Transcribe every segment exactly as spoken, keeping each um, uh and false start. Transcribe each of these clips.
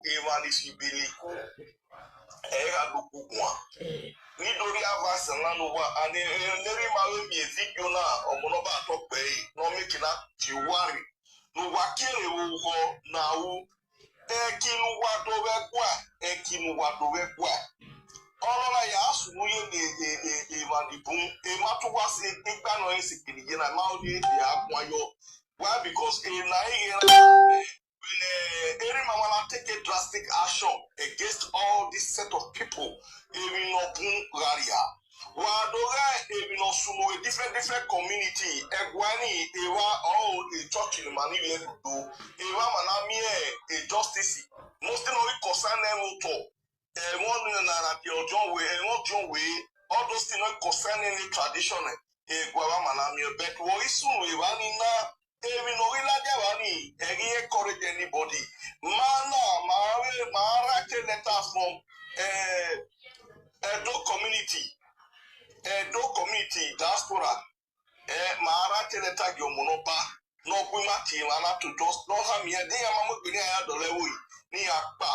Evan is Ibeliku. Ega do kugwa. Ni dori avasa na no wa ane neri ma we mi video na omono ba to pe no make na jiwari. No wa kere wo ho na u. Ekinu wa do we kwa, ekinu wa do we kwa. Ọlọ́la ya asụrụ ihe na-emadịbụ ịmatụkwasị ịgba nọ esi kiri gị na ma ọ na-ede akwa yọ. Why? Because ị na ihe na eri mama na take a drastic action against all this set of people. Eri nọ bụ gharịa. Wa do ga eri nọ sunu a different different community. Egwani ewa all the church in mani we do. Ewa mana mi e justice. Most no concern them at all. Ẹ wọ́n ní na na the ọjọ́ wẹ̀ ẹ wọ́n jọ wẹ̀ all those things not concern any tradition ẹ ẹ gba wa mana mi ẹ bẹ́ẹ̀ wọ́n isu ẹ wá ní ná èmi nà orí ládé wá ní ẹ̀rí encourage anybody máa náà máa rẹ máa rákè letter from eh, Edo community Edo community diaspora ẹ máa rákè letter jọ mọ̀ náà bá náà gbé má tì í máa náà tó jọ náà hàn mí ẹ ní yàrá mọ̀ gbé ní àyà dọ̀lẹ́ wò yìí ní apá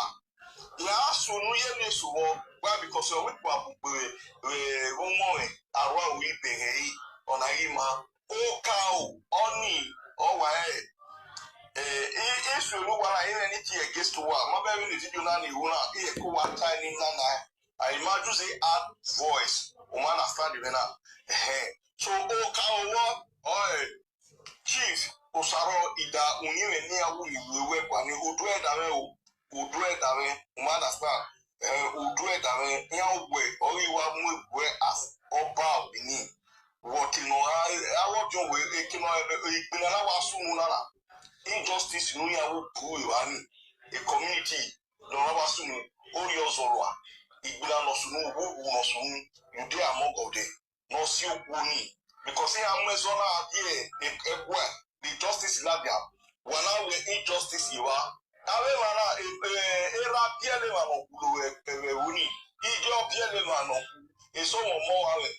yà á sùn nú yé ní èso wọ wá because of wípé àbùgbé rẹ̀ wọ́n mọ̀ rẹ̀ àrò àwọn ìbẹ̀rẹ̀ yìí ọ̀nà yìí máa ó ká o ọ̀nì ọ̀wà ẹ̀ ẹ̀ ìṣù ìlú wàrà yìí rẹ̀ ní ti against wa mọ̀ bẹ́ẹ̀ bí ní fídíò náà ní ìwúrà ìyẹ̀kọ́ wa tá ẹni náà náà I imagine say add voice. Uma understand the now. So o ka owo or chief osaro ida unyi we ni awu ni we we kwa ni odu e da we o. Odu e da we. Uma understand. Eh odu e da we. Nya ogwe or you are move we as oba obini. What you know I I want you we e kino e e kino na wa sumu na na. Injustice no ya wo pu we ani. A community no na wa sumu. Ori ozorua. Igbira no sumu, wo wo no sumu. You dey among of them. No si okwu ni. Because he am mezo na die e e kwa. The justice na dia. Wana we injustice you are. Awe mana e e e ra biele ma no kulo e e uni. Ijo biele ma no. E so mo mo awe.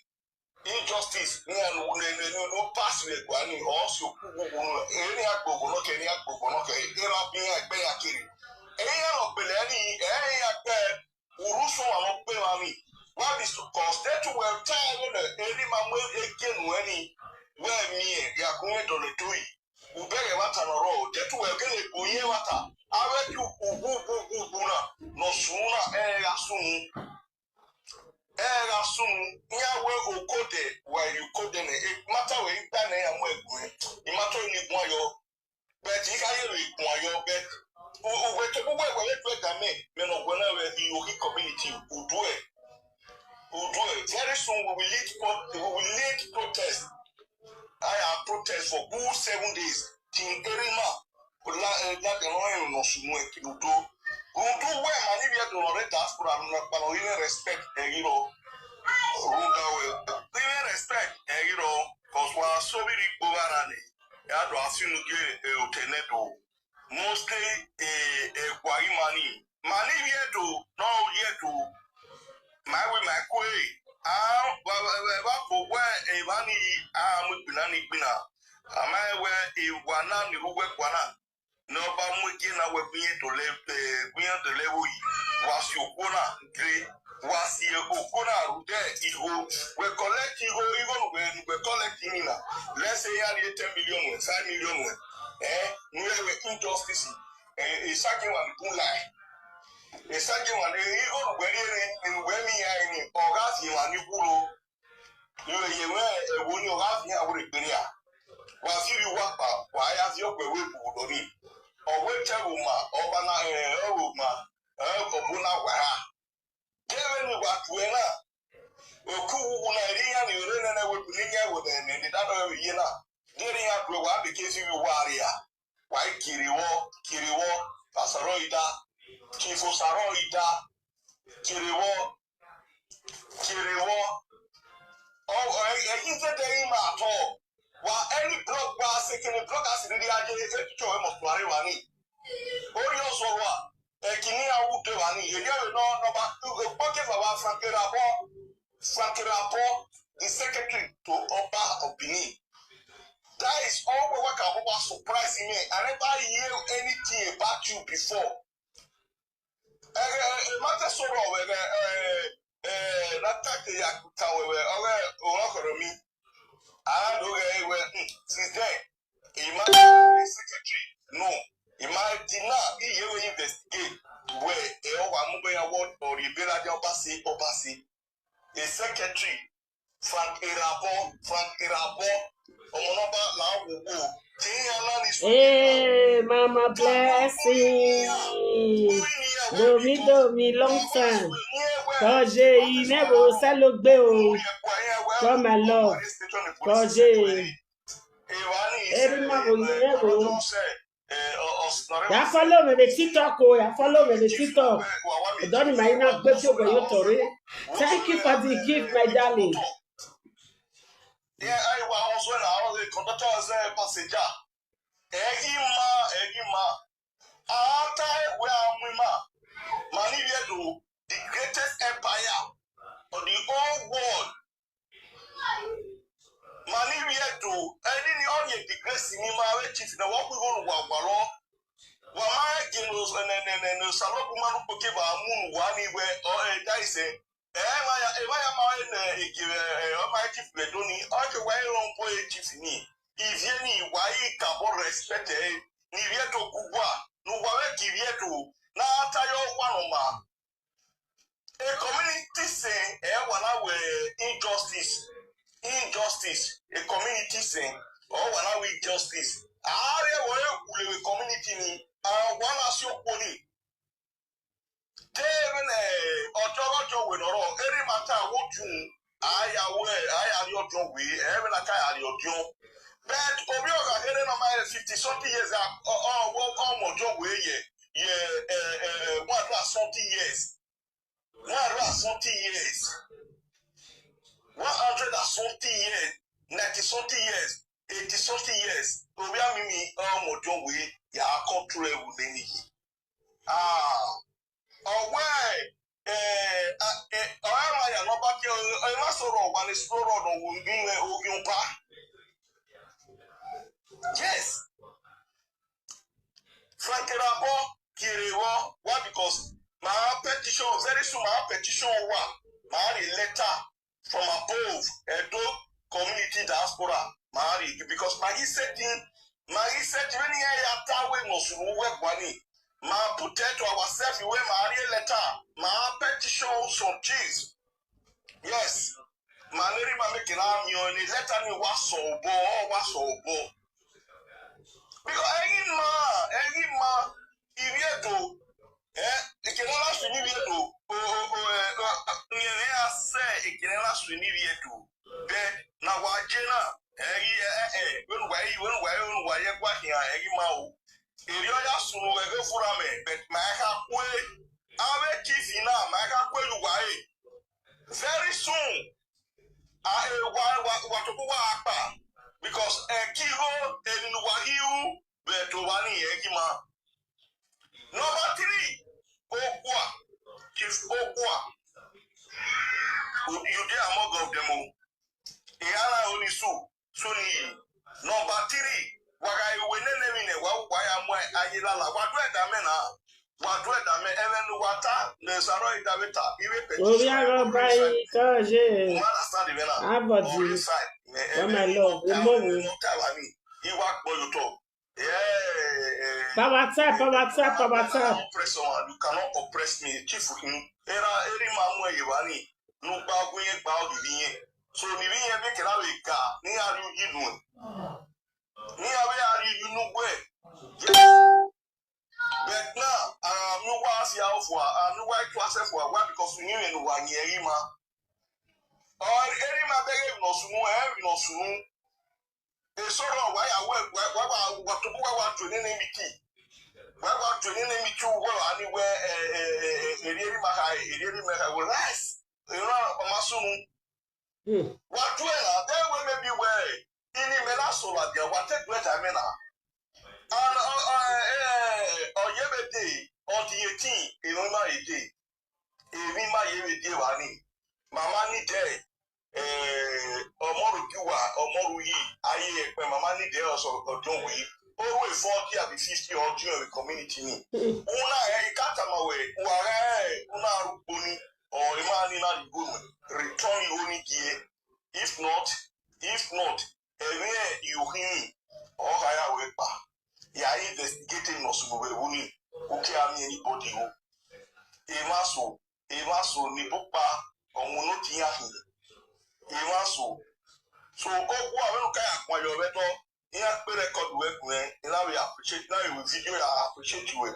Injustice ni anu ne ne no no pass we kwa ni o si okwu wo wo no. E ni agbogo no ke ni agbogo no ke. E ra bi ya gbe ya kiri. E ya no pele ni e ya gbe urusu wa mo pe wa mi. Wa bi so cause they too well tie we na eri ma mo e ke nu eni. We mi e ya kun e do le toyi. Ubere wata no ro. They too well ke le boye wata. Awe ki u u u u u na. No suna e ya sunu. E ya sunu. Nya we okode wa you kode ne. E mata we igba ne ya mo egun. I matter ni gun ayo. But you can hear it gun ayo but we to we we we do it me. Me no go na we the Yogi community. We do it. We do it. Very soon we will lead pro- we will lead protest. I have protest for good seven days. Team Erima. La eh, la de no en no sumu e kido. Udu we mani we do no diaspora no pa no even respect e you know. Uda we. Even respect e you know. Cause wa so bi ri gbo bara ni. Ya do asinu ge e o tenedo. Mostly e e kwa imani. Mani we do no we do. My we my kwe. Ah wa wa wa ko we e mani ah mu gbina ni gbina. Ama we e wa na ni ru we kwa na. Na ọba mú ike na wẹ gbìyànjú tó lẹ gbìyànjú tó lẹ wò yìí wá sí òkú náà gé wá sí òkú náà rúdẹ ìhó wẹ collect ìhó ìhó nùgbẹ nùgbẹ collect nìyà lẹsẹ yà rí ten million wẹ five million wẹ ẹ nùyẹ wẹ injustice ẹ ìsákè wà nìkún láì ìsákè wà ní ìhó nùgbẹ rí ẹni nùgbẹ mi yà ẹni ọgá sì wà ní kúrò. Iwe yewe ewo ni oga fi awure gbere a. Wa fi ri wa pa, wa ya fi ogbe we bu do ni. Owe te wo ma, oba na eh o wo ma, eh o bu na wa ra. Kere ni wa tu e na. Oku wu na ri ya ni ore ne ne we bu ni nye wo ne ne ni da do ye na. Deri ya tu wa be ke fi ri wa ri a. Wai kiriwo kiriwo pasaro ida chifu saro ida kiriwo kiriwo. Oh, eh, eh, you get the him at all. Wa any block ba se kini block as ni aje e cho e mo tuare wa ni. Ori oso wa e kini awu de wa ni e ye no no ba u e poke fa wa frankera bo frankera bo the secretary to Oba of Benin. That is all we work and over surprise me. I never hear anything about you before. Sọ̀rọ̀ wẹ̀rẹ̀, eh, eh, na take ya kuta wẹ̀wẹ̀, ọ̀rẹ́, ọ̀rọ̀ kọ̀rọ̀ mi. Ara ló rẹ̀ wẹ̀, hmm, since then, he might be secretary. No, he might deny, he will investigate. Where, eh, ọwọ́ amúgbẹ́yàwó ọ̀rẹ́ ìbéèrè ọba sí, ọba sí. A secretary, Frank Irabo, Frank Irabo, ọmọ náà bá làwọn wò wò. Kì í yan náà ní sùn. Hey, Mama Blessing. Domi, Domi, long time. Kọje, you never sell look beo. Come, my love. Kọje. Every man will never. Ya follow me the TikTok, oh, ya follow me the TikTok. Don't mind now, but you go, you Tori. Thank you for the gift, my darling. Yeah, I was when I was a conductor as a passenger. Egima, Egima. Ata we amima. Mani Viedo, the greatest empire of the whole world. Mani Viedo, any ni onye the grace ni ma we chief na wa ku wa wa lo. Wa ma ke no ne ne ne no salo ku manu ko ke ba mu wa ni we o e dai se. Eh, ma ya, eh, ma ya ma e ne e ke e o ma chief be do ni. O ke wa e ron po e chief ni. Ivie ni wa i ka bo respect e. Ni Viedo ku wa. No wa we ki Viedo. Na ata yo wa no ma. A community saying, eh, wana we injustice, injustice. A community saying, oh, wana we injustice. Are we kule we community ni, ah, wana si okoni. Te even eh, ojo ojo we noro. Every matter what you, I are we, I are your job we, every like I are your job. But obi oga here na my fifty something years, ah, oh, oh, oh, oh, my job we ye, ye, eh, eh, one hundred something years. One hundred and something years. One hundred and something years. Ninety something years. Eighty something years. Obi amimi, oh, my job we, ya come through everything. Ah, oh, where? Eh, ah, eh, oh, am I a number? Oh, am I so wrong? One is so wrong. No, we be, eh, oh, you pa. Yes. Frank Rabo, Kirewo, why? Because my petition, very soon my petition, wa, my letter from above, Edo community diaspora, my, because my setting, my setting, when you are that way, no, so we, my put it to ourselves, we, my letter, my petition, some cheese. Yes. Maneri ma make na mi o ni letter ni wa so bo, wa so bo. Because any ma, any ma, Viedo, eh, e ke na la su ni Viedo, o, o, o, eh, o, ni e a se, e ke na la su ni Viedo. Be, na wa je na, eh, eh, eh, when wa, when wa, when wa ye kwa ki a, eh, ma o. Eri o ya sunu we go fura me, but my ha kwe. Ave chief na, my ha kwe you wa e. Very soon, a e wa wa wa to wa apa. Because e ki ho e ni wa hiu, but to wa ni e ki ma. Number three, Okwa, Chief Okwa. You dey among of them o. Iyala Onisu, Suni. Number three, waga iwe nene mi ne wa wa ya mu ayilala. Wa do eda me na. Wa do eda me, even no water, ne saro eda beta. Iwe pe. Obi aro bai kaje. Uma na stand me na. Abodi. Obi side. Come my love. Umo wo. Iwa gbo yo to. Yeah. Power tap, power tap, power tap. Oppress someone. You cannot oppress me. Chief, era eri mamu e wani. No gba gun ye gba obi ye. So ni bi ye be kira we ka. Ni a ru yi nu. Ni a we a ru yi nu gbe. Yes. But now, um, you wa si a ofo, um, you wa to ase for, why? Because you knew in wa ni eri ma. Or eri ma be no sunu, eh, no sunu. E sọ̀rọ̀ why I, why, why, why, why, what to, why, what to name me key? Why, what to name me key? Well, anywhere, eh, eh, eh, eh, eri ma ha, eri ma ha, well, nice. You know, Omasunu. Hmm. What do I, that way maybe where, in the mena sola, there, what take great I mean. And, uh, uh, eh, oh, yeah, be day, on the eighteen, you know, my day. Eri ma ye we dey wa ni. Mama ni there. Eh, Omoru Giwa, Omoru Yi, aye ekpe, mama ni there also, Odun Wi. Oru e forty abi fifty or Junior community ni. Una e ikata ma we, wa e, Una rukboni or imani na rugome. Return you only gear. If not, if not, eme you hini or haya wepa. Ya investigating no subube uni. Uke ami anybody who. Emaso, emaso ni bukpa or munotiyahi. Emaso. So oku awe no kaya kwa yo beto. He has pay record work, man. And now we appreciate, now we video, I appreciate you.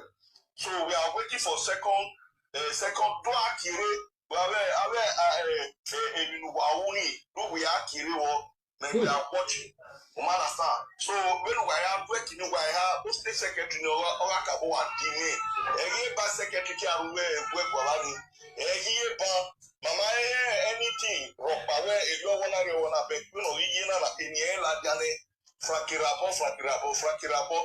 So we are waiting for second, uh, second to Akire. Well, we are, we are, uh, uh, uh, you know, we are only, no, we are Akire, well, man, we are watching. You understand? So when we are working, we are, we stay secretary, no, or, or I can go and give me. And he ba secretary, can we, we, we, we, and he ba, mama, eh, anything, rock, but where, if you wanna, you wanna, but, you know, you know, in the air, like, Frankie Rabo, Frankie Rabo, Frankie Rabo.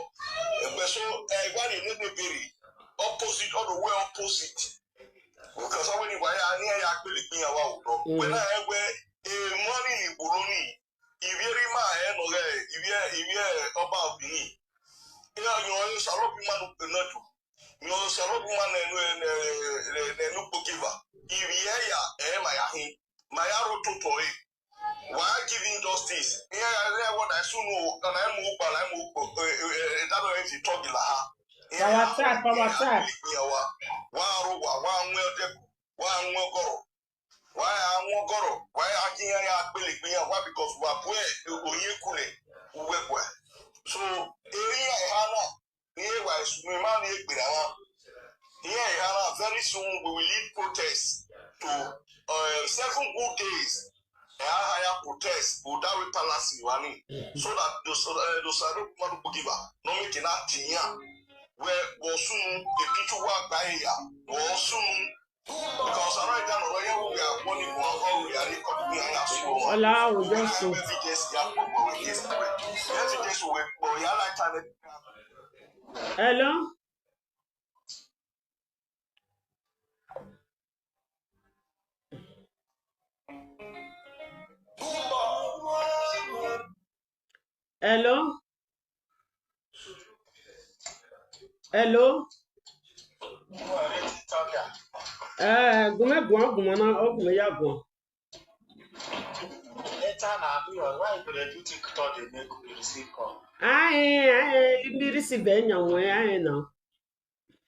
Egbe so, eh, why you need to be opposite all the way opposite? Because how many why I near ya kpele pin awa udo. Mm. When I we a money ni buloni. If you rima eh no eh, if you if you oba obini. Ya yo yo salo bi manu na tu. Yo salo bi manu na na na na no giver. If you ya eh my ahi. My aro to to eh. Why giving justice? Yeah, yeah, what I soon know, and I move, but I move, eh, eh, eh, that way if you talk la. Power tap, power tap. Wa ro wa wa nwe de wa nwe goro. Wa ya nwe goro. Wa ya kin ya ya pele pin ya wa because wa bue oye kule. Uwe bue. So, area e ha na. Here wa is we man here gbera wa. Here e ha na. Very soon we will lead protest to, uh, seven good days. E ha haya protest Odawe Palace wa ni. So that those, uh, those are not people give up. No make na tinya. We wo sunu e pitu wa gba ya. Wo sunu. Because I write down where we are going to go, we are recording here, yeah, so. Hola, we just so. Evidence, yeah, we, we, we, yes, we, evidence, we, we, yeah, like, time. Hello? Hello? Hello? Eh, gume guan, gume na, o gume ya guan. Later na, why you dey do TikTok dey make we receive call? Ah, eh, ah, eh, you be receive enya won, ah, eh, now.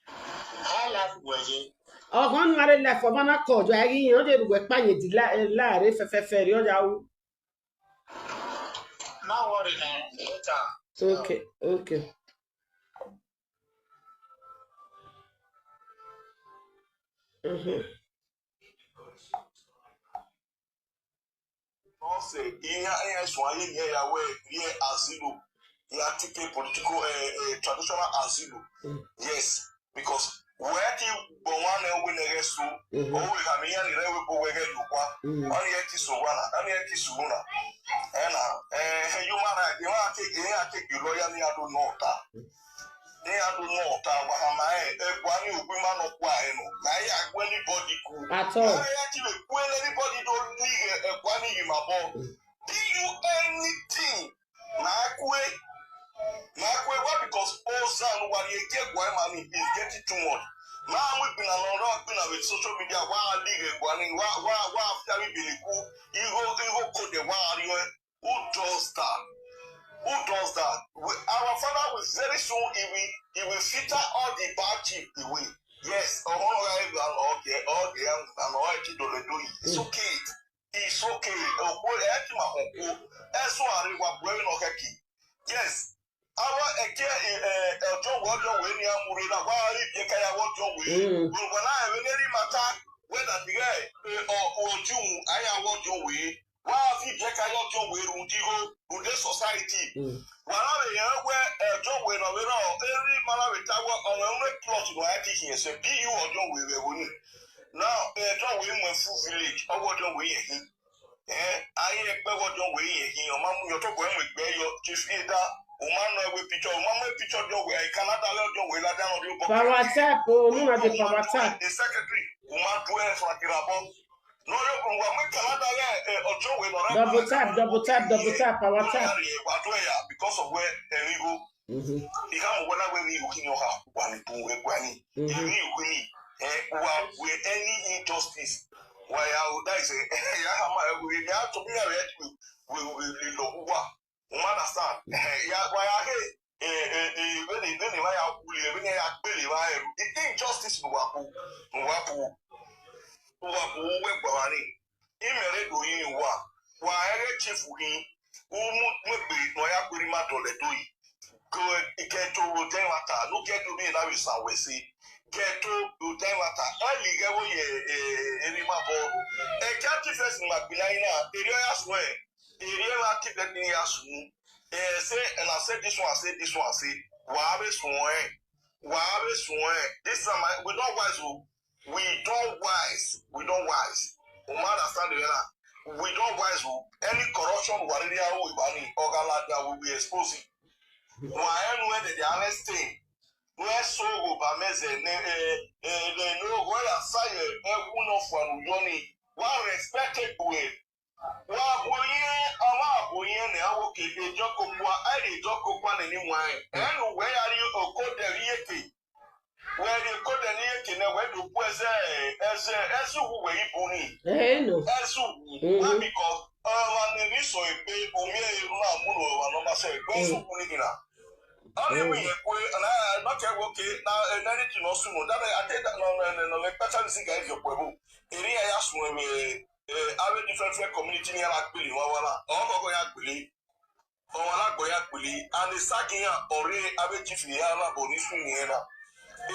How life go ye? Ogon mare life for mana ko, jo ayi yan de ruwe pa ye di la, eh, la re fe fe fe ri oja u. No worry na, later. Okay, okay. Mm-hmm. Ose, iya, iya, so aye, iya, ya we, iya, asilo. Ya tike political, eh, eh, traditional asilo. Mm. Yes, because where the one we never so, oh, we have here, we go where you want. Mm. Only at this one, only at this one. And, uh, eh, you man, I, you want to take, you want to take your lawyer, me, I don't know that. They are do not, uh, Wahama, eh, eh, Kwani, Ubima, no, Kwai, no. Na ya, anybody cool. At all. Na ya, ti be cool, anybody don't need, eh, eh, Kwani, Imabo. Mm. Do you anything? Na kwe. Na kwe, why? Because all Zan, what you get, why money is getting too much. Now we been a lot of been with social media, why I leave it, Kwani, why, why, why after we been cool? You go, you go code the why are you, eh? Who does that? Who does that? We, our father will very soon, he will, he will filter all the bad chip away. Yes, oh, all right, and all the, all the, and all the, do it. It's okay. It's okay. Oh, well, eh, ti ma ko ko. Eh, so are we, we no keki. Yes. Our, eh, ke, eh, eh, eh, Ojo wo, Ojo we ni amure na, wa ri bi ka ya wo, Ojo we. Mm. We wa na, eh, we ni ri mata, whether the guy, eh, or, or Ojo, I am Ojo we. Wa fi je ka yo jo we ru di ho, ru de society. Mm. Wa la we ye we, eh, jo we no we no, every man we ta wo, on we close no I think yes, be you or jo we we wo ni. Now, eh, jo we mo full village, o wo jo we ye hin. Eh, aye pe wo jo we ye hin, o ma mu yo to bo mo gbe yo, ti fi da, o ma no we picture, o ma mo picture jo we, I Canada we jo we la da no di o bo. For WhatsApp, o, no na the for WhatsApp. The secretary, o ma do e for Kirabo. No, you go wa me Canada, eh, eh, Ojo we no. Double tap, double tap, double tap, our tap. Wa do ya because of where, eh, we go. Mm-hmm. Because when I, when you can your ha, when you do it, when you, mm-hmm, you, you, Eh, wa we any injustice. Wa ya o, that is a, ya ha ma we ya to be a red we we we we lo wa. You understand? Eh, ya wa ya he eh eh eh when they when they wa ya kuli when they ya pele wa eh. The injustice no wa ku no wa ku no wa ku we kwa ni. Imere do yin wa wa ere chief yin umu megbe no ya kuri ma dole do yi. Go get to wo den wata no get to be na we sa we si. Get to wo den wata e li ge wo ye eh eri ma bo. E ka ti first ma bi na ina eri o ya so e eri e wa ti be ni ya so. Eh, say and I said this one, I said this one, I say wa be so e wa be so e. This time I, we don't wise o. We don't wise. We don't wise. You understand the we don't wise o. Any corruption we are really we bani or galada will be exposed. Why when the arrest thing? Where so go ba meze ne eh eh ne no go ya saye eh who no for yoni. Wa respect it we. Wa boye awa boye ne awo ke e joko kwa ai joko kwa ne ni wai. Eh no we are you o ko de yete. Where you go the near can where you go as a as a as you were born. Eh, no. As you why because uh one the so a pay o me a no muno wa no ma say go so kuni ina. Only we kwe and I not care okay now and anything no soon that I take that no no no no like better music guys your kwebu. Area ya so we eh ave different different community ni ala pili wa wala. O ko ko ya pili. Ọwọ alágbọ̀yà pèlè and ìsákìyàn ọ̀rẹ́ abẹ́jìfì yà rà bọ̀ ní sùn yẹn náà.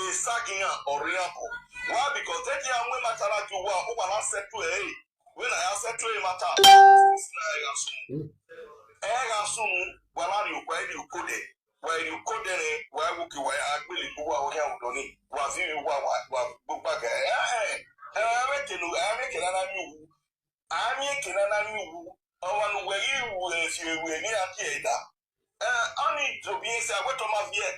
Ìsákìyàn ọ̀rẹ́ àbọ̀. Why because tẹ́tí àwọn ẹ̀ máa tara ju wa ó wà lásẹ̀tù ẹ̀ ẹ̀ wẹ́n náà yà sẹ̀tù ẹ̀ máa ta. Ẹ̀ yà sùn. Ẹ̀ yà sùn wà láàrin òkú ẹ̀ ní òkú dẹ̀. Wà ẹ̀ ní òkú dẹ̀ rẹ̀ wà ẹ̀ wò kí wà ẹ̀ agbélé gbogbo àwọn yà wùdọ̀ ní. Wà fi wà wà wà gbogbo àgà ẹ̀ ẹ̀ ẹ̀ ẹ̀ ẹ̀ mẹ́kẹ̀ ló ẹ̀ mẹ́kẹ̀ lára ní òwú. Ami ekena na mi wu. Ọwa nu wẹ̀rí ìwù ẹ̀fì èrù ẹ̀mí àti ẹ̀dá. Ẹ ọ́nì ìdòbí ẹsẹ̀ àgbẹ̀tọ̀ máa fi ẹ̀.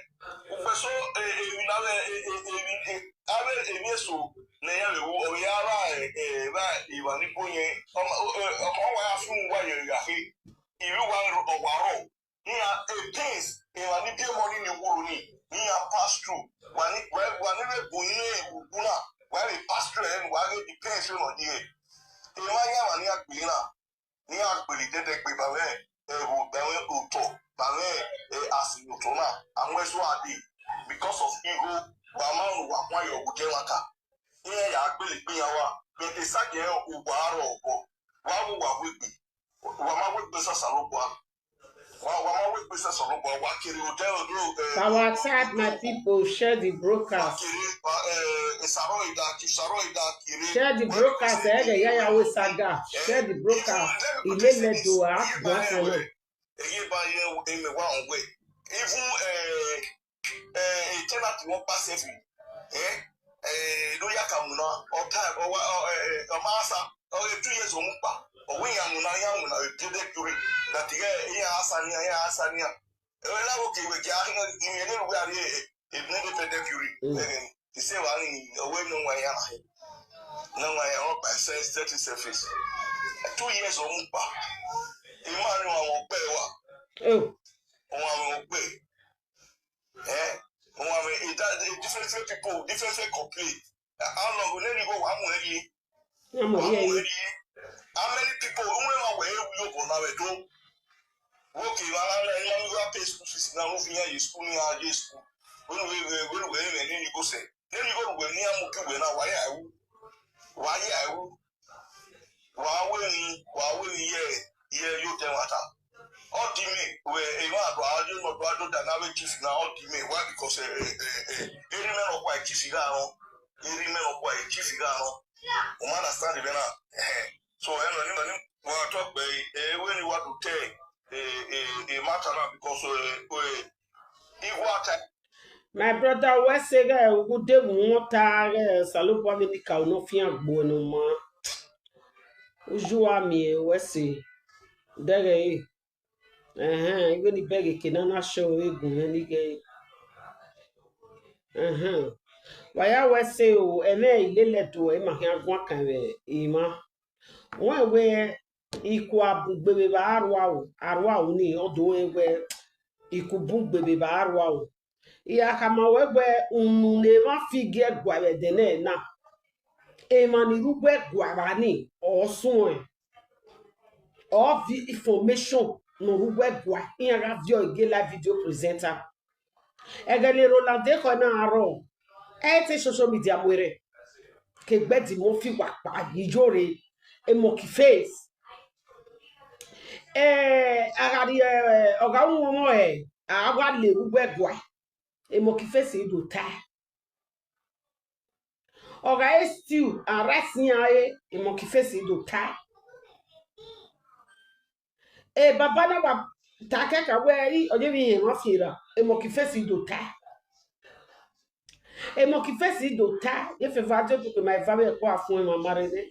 Òpè so èmi náà ẹ̀ èmi ẹ̀ abẹ́ èmi èso nìyẹn rẹ̀ wú ọ̀rẹ́ ara ẹ̀ ẹ̀ bá ìwà nípò yẹn. Ọmọ wa ya fún wa yẹn rà pé ìlú wa ọ̀wà rọ̀. Ní a things ìwà ní bí ọmọ nínú ìwúrò ni ní a pass through. Wà ní wà ní rẹ̀ bù ní ìwúkú náà. Wà ní pass through ẹ̀ wà ní the pains rẹ̀ náà ní ẹ̀. Ìwà yẹn wà ní àgbè náà. Ní àgbèrè dẹ́dẹ́ pé bàbá ẹ̀ ẹ̀rù bàbá ẹ̀ òótọ́ bàbá ẹ̀ ẹ̀ àsìlòtọ́ náà àwọn ẹ̀ṣọ́ àdé because of ego wà máa ń wà fún ayọ̀ òkú jẹ́ wákà. Ní ẹ̀yà àgbèrè gbìyànjú wa pẹ̀lú sáàgì ẹ̀ ògbà àárọ̀ ọ̀bọ̀ wà wò wà wípé wà máa wípé sàṣà ló gbọ́ wà wà máa wípé sàṣà ló gbọ́ wà kiri òjẹ́ òdó ẹ̀. Power chat, my people, share the broadcast. Kiri ẹ̀ ìsàrọ̀ ìdá ìsàrọ̀ ìdá kiri. Share the broadcast. Ẹ yẹ yàyà wò saga. Share the broadcast. Ilé lẹ́dọ̀ á gbọ́ fún mi. Èyí bá yẹ èmi wà ń wẹ̀. Even ẹ̀ ẹ̀ ẹ̀ tẹ́lá tí wọ́n pa sẹ́fì ẹ̀ ẹ̀ ló yà kà múná ọ̀tá ọ̀wá ọ̀má àṣà ọ̀rẹ́ two years òun pa ọ̀wé ìyá múná ìyá múná ìdílé kiri láti ẹ̀ ìyá àṣà ni ìyá àṣà ni ẹ̀ ẹ̀ láwọ̀ kì í wẹ̀ kí á ní ìyẹn ní ìwé àrí ẹ̀ ẹ̀ ní ìdílé kiri ẹ̀ ẹ̀ ìṣe wà ní ọ̀wé ní wọn yà náà ní wọn yà wọn pa ẹsẹ̀ thirty surface two years òun pa ìmọ̀ àrí wọn àwọn ọ̀pẹ wa Oh, wọn àwọn ọ̀pẹ ẹ̀ wọn àwọn ìdá different different people different different complain how long lẹ́yìn kó wàá mú ẹ yé I'm here. How many people who never were you go now do? Okay, well, I like you pay school fees now, who fear you school near your school. When we were when we were in any go say, then you go when near Muki when I why I why I why when why when yeah yeah you tell what. All the me where a man do I do not do I do that now chief now all the me why because eh eh eh eh any man of white chief you got on any man of white chief you got on. Mo máa understand ibẹ̀ náà. So ẹ lọ nígbà ní wọ́n á tọ́ pé ewé ni wọ́n á tún tẹ̀ ẹ̀ ẹ̀ ẹ̀ máa tà náà because ẹ̀ ẹ̀ ìwọ àtà. My brother, we say that we go dey want to Salopo America no fi agbo no ma. Uju wa mi we say. Dere eh. Eh, even the beg ke na na show we go ni ge. Eh. Waya we say o, eme ilele to e ma hia gwa kan we e ma. Wọ́n wẹ́ ikú abúgbèbè bá arúwá o, arúwá o ní ọdún ẹwẹ́ ikú búgbèbè bá arúwá o. Iya kama wegwe unu ne ma fige gwa we dene na. E ma ni rugwe gwa ba ni osun e. Or vi information no rugwe gwa. Iya ga vio ige live video presenter. Egele Roland de ko na aro. E te social media mwere. Ke gbe di mo fi wa pa ijore. E mo ki face. Eh, agari, eh, oga won mo e. Awa le rugwe gwa. E mo ki face do ta. Oga e stew and rice yan e. E mo ki face do ta. E baba na wa ta ke ka we i oje mi yen mo fi ra. E mo ki face do ta. E mo ki face do ta. Ye fe va jo to ke ma va be ko afun e ma mare ne.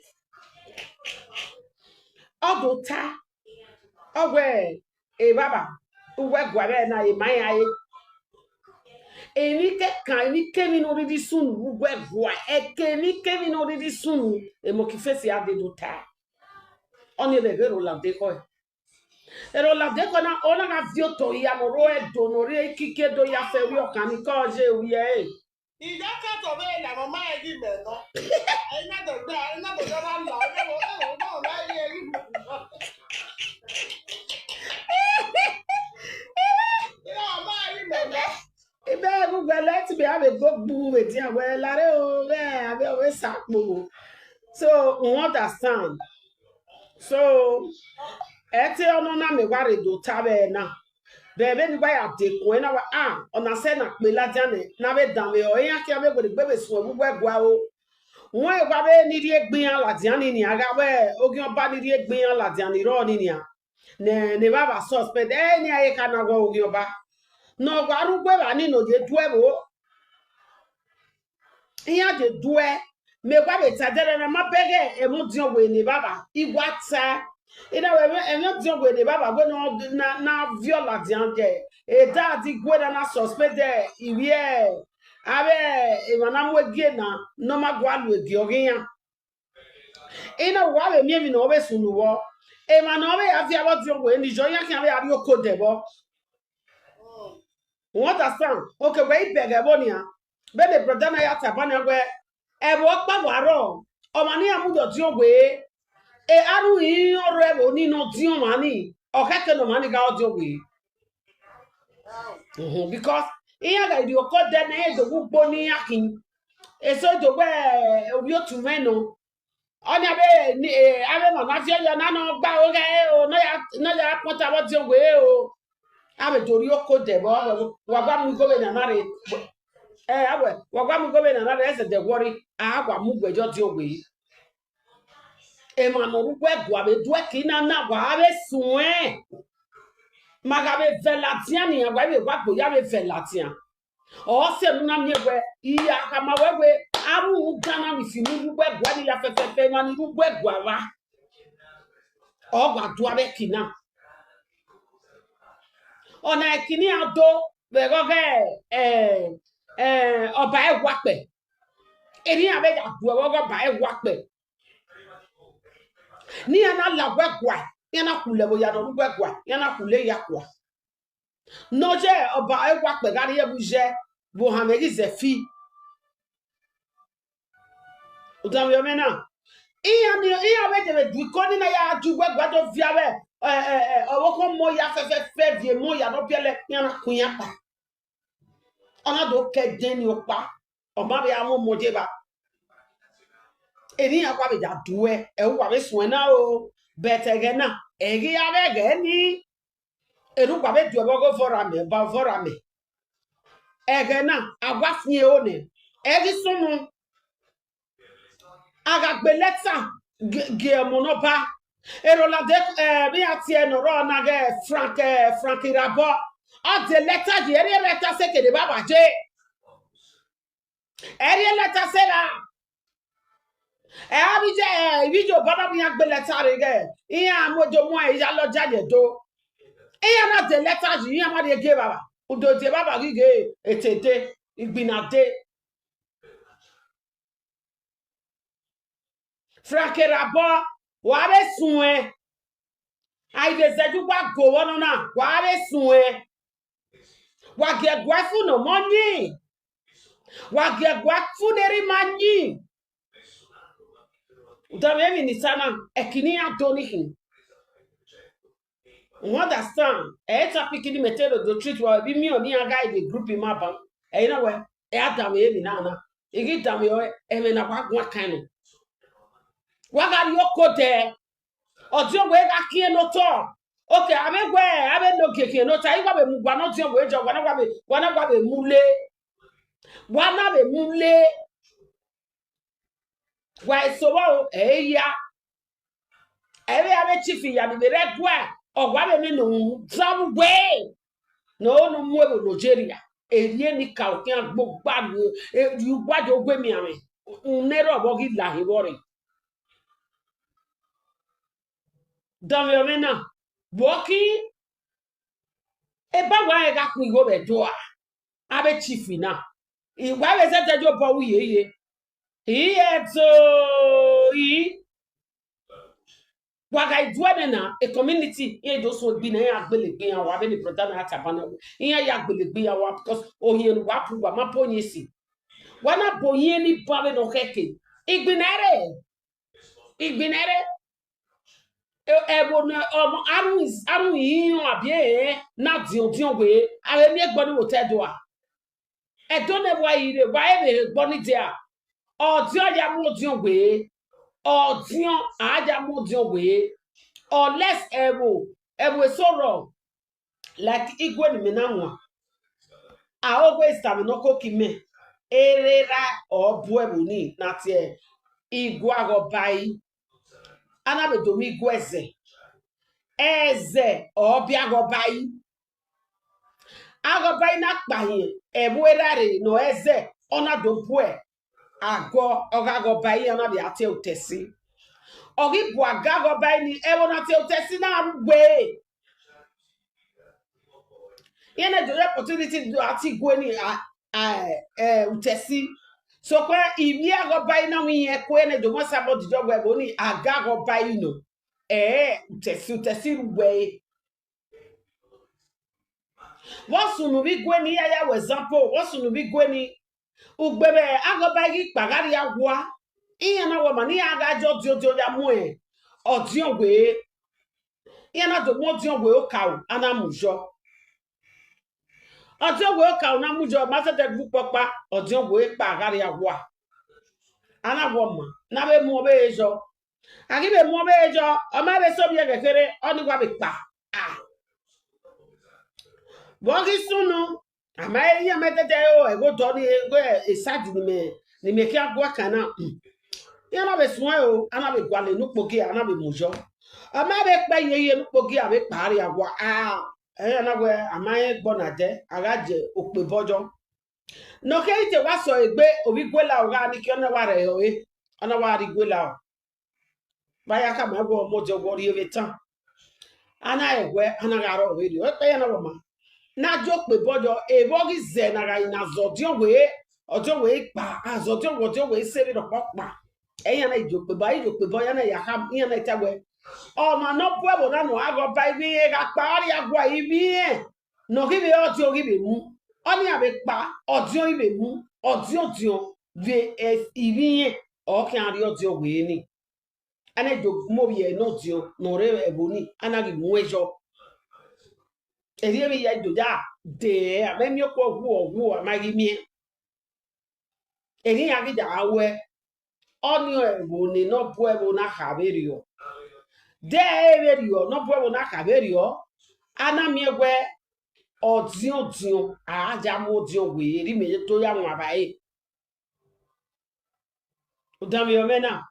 Odo ta. Owe e baba. Uwe gwa be na e ma ya e. Emi ke kan, emi ke mi no ridi sunu, uwe gwa. E ke emi ke mi no ridi sunu. E mo ki face ya de do ta. Oni le vero la de ko. Ero la de ko na ona na vio to ya no ro e do no re kike do ya fe wi okan ni ko je wi e. Ìjọ kẹtọ bẹ́ẹ̀ làwọn máa yí mẹ̀ náà. Ẹ̀yin náà tó gbé, ẹ̀yin náà tó jọba ń lọ, ẹ̀yin náà wọ́n, ẹ̀yin náà máa yí ẹ̀rí mi. Ìjọ máa yí mẹ̀ náà. Ibe gbogbo let me have a go gburu wetin awe lare o, be abe we sapo. So we understand. So ete ono na me ware do tabe na. Bebe ni gba ya de ko na wa ah ona se na pe la jane na be dan we o ya ki abe go de gbe be sun e gwa o. Won e gwa be ni ri egbin ala dian ni ni aga we ogi oba ni ri egbin ala dian ni ro ni ni a. Ne ne baba suspect e ni aye ka na go ogi oba. No gwa ru gbe ba ni no de du e bo. Iya de du e. Me gwa be ta de na ma bege e mu dion we ni baba. Igwa ta. Ina we e mu dion we ni baba we no na na viola dian de. E da di gwe na na suspect de iwe. Abe e ma na mu egi na no ma gwa lu egi ogi ya. Ina wa be mi mi no be sunu wo. E ma no be ya fi abo ti o we ni jo ya ki abe ari oko de bo. You understand? Okay, we beg e bo ni a. Be the brother na ya ta ba na we. E bo pa wa ro. O ma ni amu do ti o we. E aru yin oro e bo ni no ti o ma ni. O keke no ma ni ga o ti o we. Mhm, because iya ga idi oko de na e do gbogbo ni akin. E so do we obi otu me no. Oni abe ni e abe mo na fi oyo na no gba o ge o no ya no ya pota wo ti o we o. Abe dori oko de bo wa gba mu go be na na re. Eh awe wa gba mu go be na na re e se de worry. A gwa mu gbe jo ti o we. E ma no ru gwe gwa be du e ki na na gwa abe sun e. Ma ga be velatian ni gwa be gwa gbo ya be velatian. O se nu na mi we iya ka ma we we aru u gana mi fi nu ru gwe gwa ni ya fe fe fe ma ni ru gwe gwa wa. O gwa du abe ki na. Ona e ki ni ado be go ge eh eh oba e wa pe. Eri abe ya du e wo go ba e wa pe. Ni ana la gwe gwa. Ni ana kule bo ya no ru gwe gwa. Ni ana kule ya kwa. No je oba e wa pe gari e bu je. Bo ha me gi ze fi. Udan yo me na. Iya ni iya we de be du ko ni na ya ju gwe gwa do via we. Eh eh eh owo ko mo ya fe fe fe vie mo ya no biele ni ana kun ya pa. Ona do ke den ni opa. O ma be awon mo je ba. Eni ya kwa be ja du e. E wa be sun e na o. But e ge na. E ge ya be ge ni. Eru kwa be du e bo go vora me, ba vora me. E ge na. Agwa fie o ne. E gi sunu. Aga gbe letter ge mo no ba. Ero la de eh bi ati e no ro na ge Frank eh Frank Irabo. A de letter di eri letter se kede baba je. Eri letter se la. E a bi je eh bi jo baba bi ya gbe letter re ge. Iya mo jo mo e ya lo jale do. Iya na de letter di iya ma de ge baba. Udo de baba gi ge etete igbina de. Frank Irabo wa be sun e. Ai de zeju gba go wono na wa be sun e. Wa gie gua fu no money. Wa gie gua fu neri money. Udame mi ni sana, ekini ya doni hin. You understand? E ta pikini metero do treat wa bi mi oni aga e dey group him abam. E na we, e adame mi na na. Igi dame o, e me na wa gwa kind. Wa ga ri oko de. Odion we ga kie no to. Okay, abe we, abe no kie kie no ta. Igwa be mu gwa no dion we jo, gwa na gwa be, gwa na gwa be mule. Gwa na be mule. Wa eso wa o, e ya. Ebe abe chief ya bi be re gwa. O gwa be me no travel way. No, no mu ebo Nigeria. Erie ni ka o kian gbo gba ni. E, yu gwa jo gwe mi ame. Nero bo gi la he bore. Dame omena. Boki. E ba wa e ga ku igo be do a. Abe chief na. I wa be se te jo bo wu ye ye. I e to i. Wa ga idue ne na e community. I e do so bi na ya gbele gbe ya wa be ni brother na ata bana. I ya ya gbele gbe ya wa because o yen wa pu wa ma po yin si. Wa na bo yin ni ba be no keke. Igbinere. Igbinere. E, e bo na, um, arun is, arun yiyan abi e, na dion dion we. Are mi e gbo ni wo te do a. E do ne wa ire, wa e be gbo ni de a. Odion ya mu odion we. Odion a ya mu odion we. Unless e wo, e wo so ro. Like igwe ni me na nwa. A always tell me no ko ki me. Erera o bu e bo ni na tie. Igwe ago bai. Ana be do mi igwe eze. Eze o bi ago bai. Ago bai na pa yin. E bu era re no eze. Ona do bu e. Ago, oga go bai ana bi ate utesi. Ogi bu aga go bai ni e wona te utesi na we. Yene do opportunity do ati gwe ni a, a, eh, utesi. So kwa ibi ago bai na wi e kwe ne do mo sabo di jo gwe bo ni aga go bai no. Eh, utesi, utesi we. Wo sunu bi gwe ni ya ya we example. Wo sunu bi gwe ni. Ugbebe ago bai gi kpagari agwa. Iye na wo ma ni aga jo dio dio ya mu e. Odion we. Iye na do mo odion we o ka o, ana mu jo. Odion we o ka o na mu jo, ma se te gbu popa, odion we kpagari agwa. Ana wo ma, na be mu be jo. Agi be mu be jo, o ma be so bi e kekere, oni gwa be pa. Ah. Bogi sunu, ama e ya me tete o, e go do ni e go e sadi ni me, ni me ki agwa kana. Mm. Ya na be sun e o, ana be gwa le nu pogi, ana be mu jo. Ama be pa ye ye nu pogi, a be pa ari agwa. Ah. E ya na we, ama e gbo na de, aga je ope bojo. No ke ite wa so egbe, obi gwe la o ga ni ki ona wa re o e. Ona wa ri gwe la o. Baya ka ma gwo mo jo gwo ri eve tan. Ana egwe, ana ga ro we ri. O pe ya na wo ma. Na jo pe bojo, e bo gi ze na ga ina zo dio we. Ojo we pa, a zo dio wo dio we se ri ro po pa. E ya na ijo pe ba, ijo pe bo ya na ya ka, ya na ita we. O ma no pu e bo na no ago ba ibi e ga pa ari agwa ibi e. No gi be odio gi be mu. Oni a be pa, odio ibe mu, odio dio, ve es ibi e. O ke ari odio we ni. Ana jo mo bi e no dio, no re e bo ni, ana gi mu e jo. Eri e bi ya do da, de, a me mi ko hu o hu, a ma gi mi e. Eri ya gi da awe. Oni e bo ni no bu e bo na ha be rio. De e be rio, no bu e bo na ha be rio. Ana mi e we, odion dion, a ja mo dion we, eri me to ya nwa ba e. Udami omena.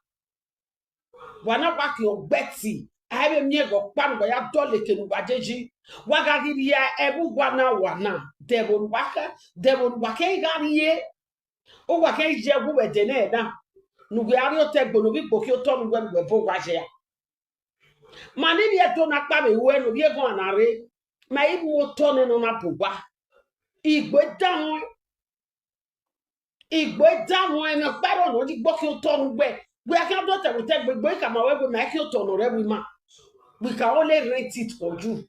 Wana wa ki ogbeti. A e be mi e go pa nu ya do le ke nu wa jeji. Wa ga gi ya e bu wa na wa na. De bo nu wa ka, de bo nu wa ke ga ri e. O wa ke je gu we de ne na. Nu we ari o te gbo no bi gbo ki o to nu we nu we bo wa je ya. Ma ni bi e to na pa be we no bi e go ana re. Ma i mu o to ne no na bo wa. Igbo e da won. Igbo e da won e na pa ro no di gbo ki o to nu we. We a ke do te we te gbe gbo ka ma we gbe ma ki o to no re we ma. We can only rent it for you.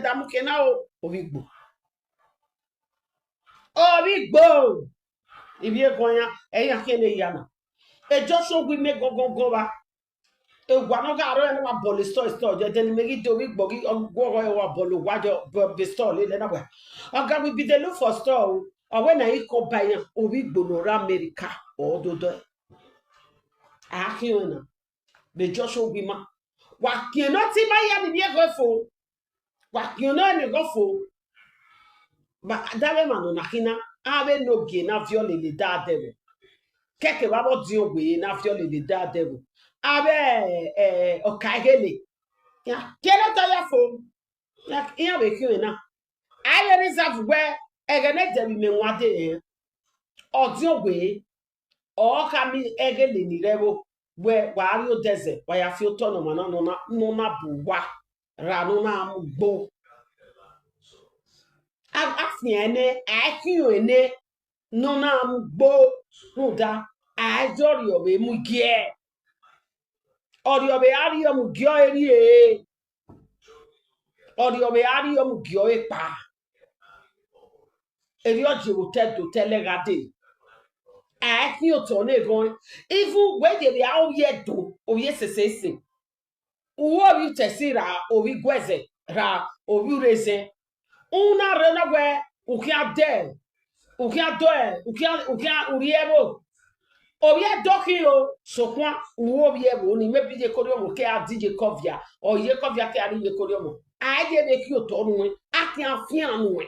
damu kena o. Ovigbo. Ovigbo. Ivie gonya, eya kene yana. E just show we me go go go ba. E wa no ga ro e no wa bol store store je, then me gi do we gbo gi ogwo e wa bol wa jo be store le le na wa. Oga we be dey look for store o. Or when I come buy am, Ovigbo no ra America or do do. Akin na. Be just show we ma. Wa kien no ti ma ya ni bi e go fo. Wa kien no ni go fo. Ba dave ma no na kina. Ave no ge na viole le da devo. Keke ba bo di ogbe na viole le da devo. Ave eh okagele. Ya, kelo to ya fo. Ya, ya be kien na. Ave reserve we egene de mi me wa de. Odi ogbe. Ọ ka mi egele ni revo. We wa ri odeze, wa ya fi otọ no ma no na no na bu wa. Ra no na mu gbo. A a fi ene, a ki ene. No na mu gbo. Ruda. A jori obe mu gie. Ori obe ari o mu gio eri e. Ori obe ari o mu gio e pa. Eri o je wo te do te le ga de. A ki o to ne gon. Even we de be a o ye do, o ye se se se. Uwo bi te si ra, o bi gweze ra, o bi reze. Una re na we, u ki a de. U ki a do e, u ki a u ki a u ri e bo. O bi e do ki o, so kwa uwo bi e bo ni me bi je kori omo ke a di je kovia. O ye kovia ke a ri je kori omo. A ye be ki o to nu e, a ki a fi anu e.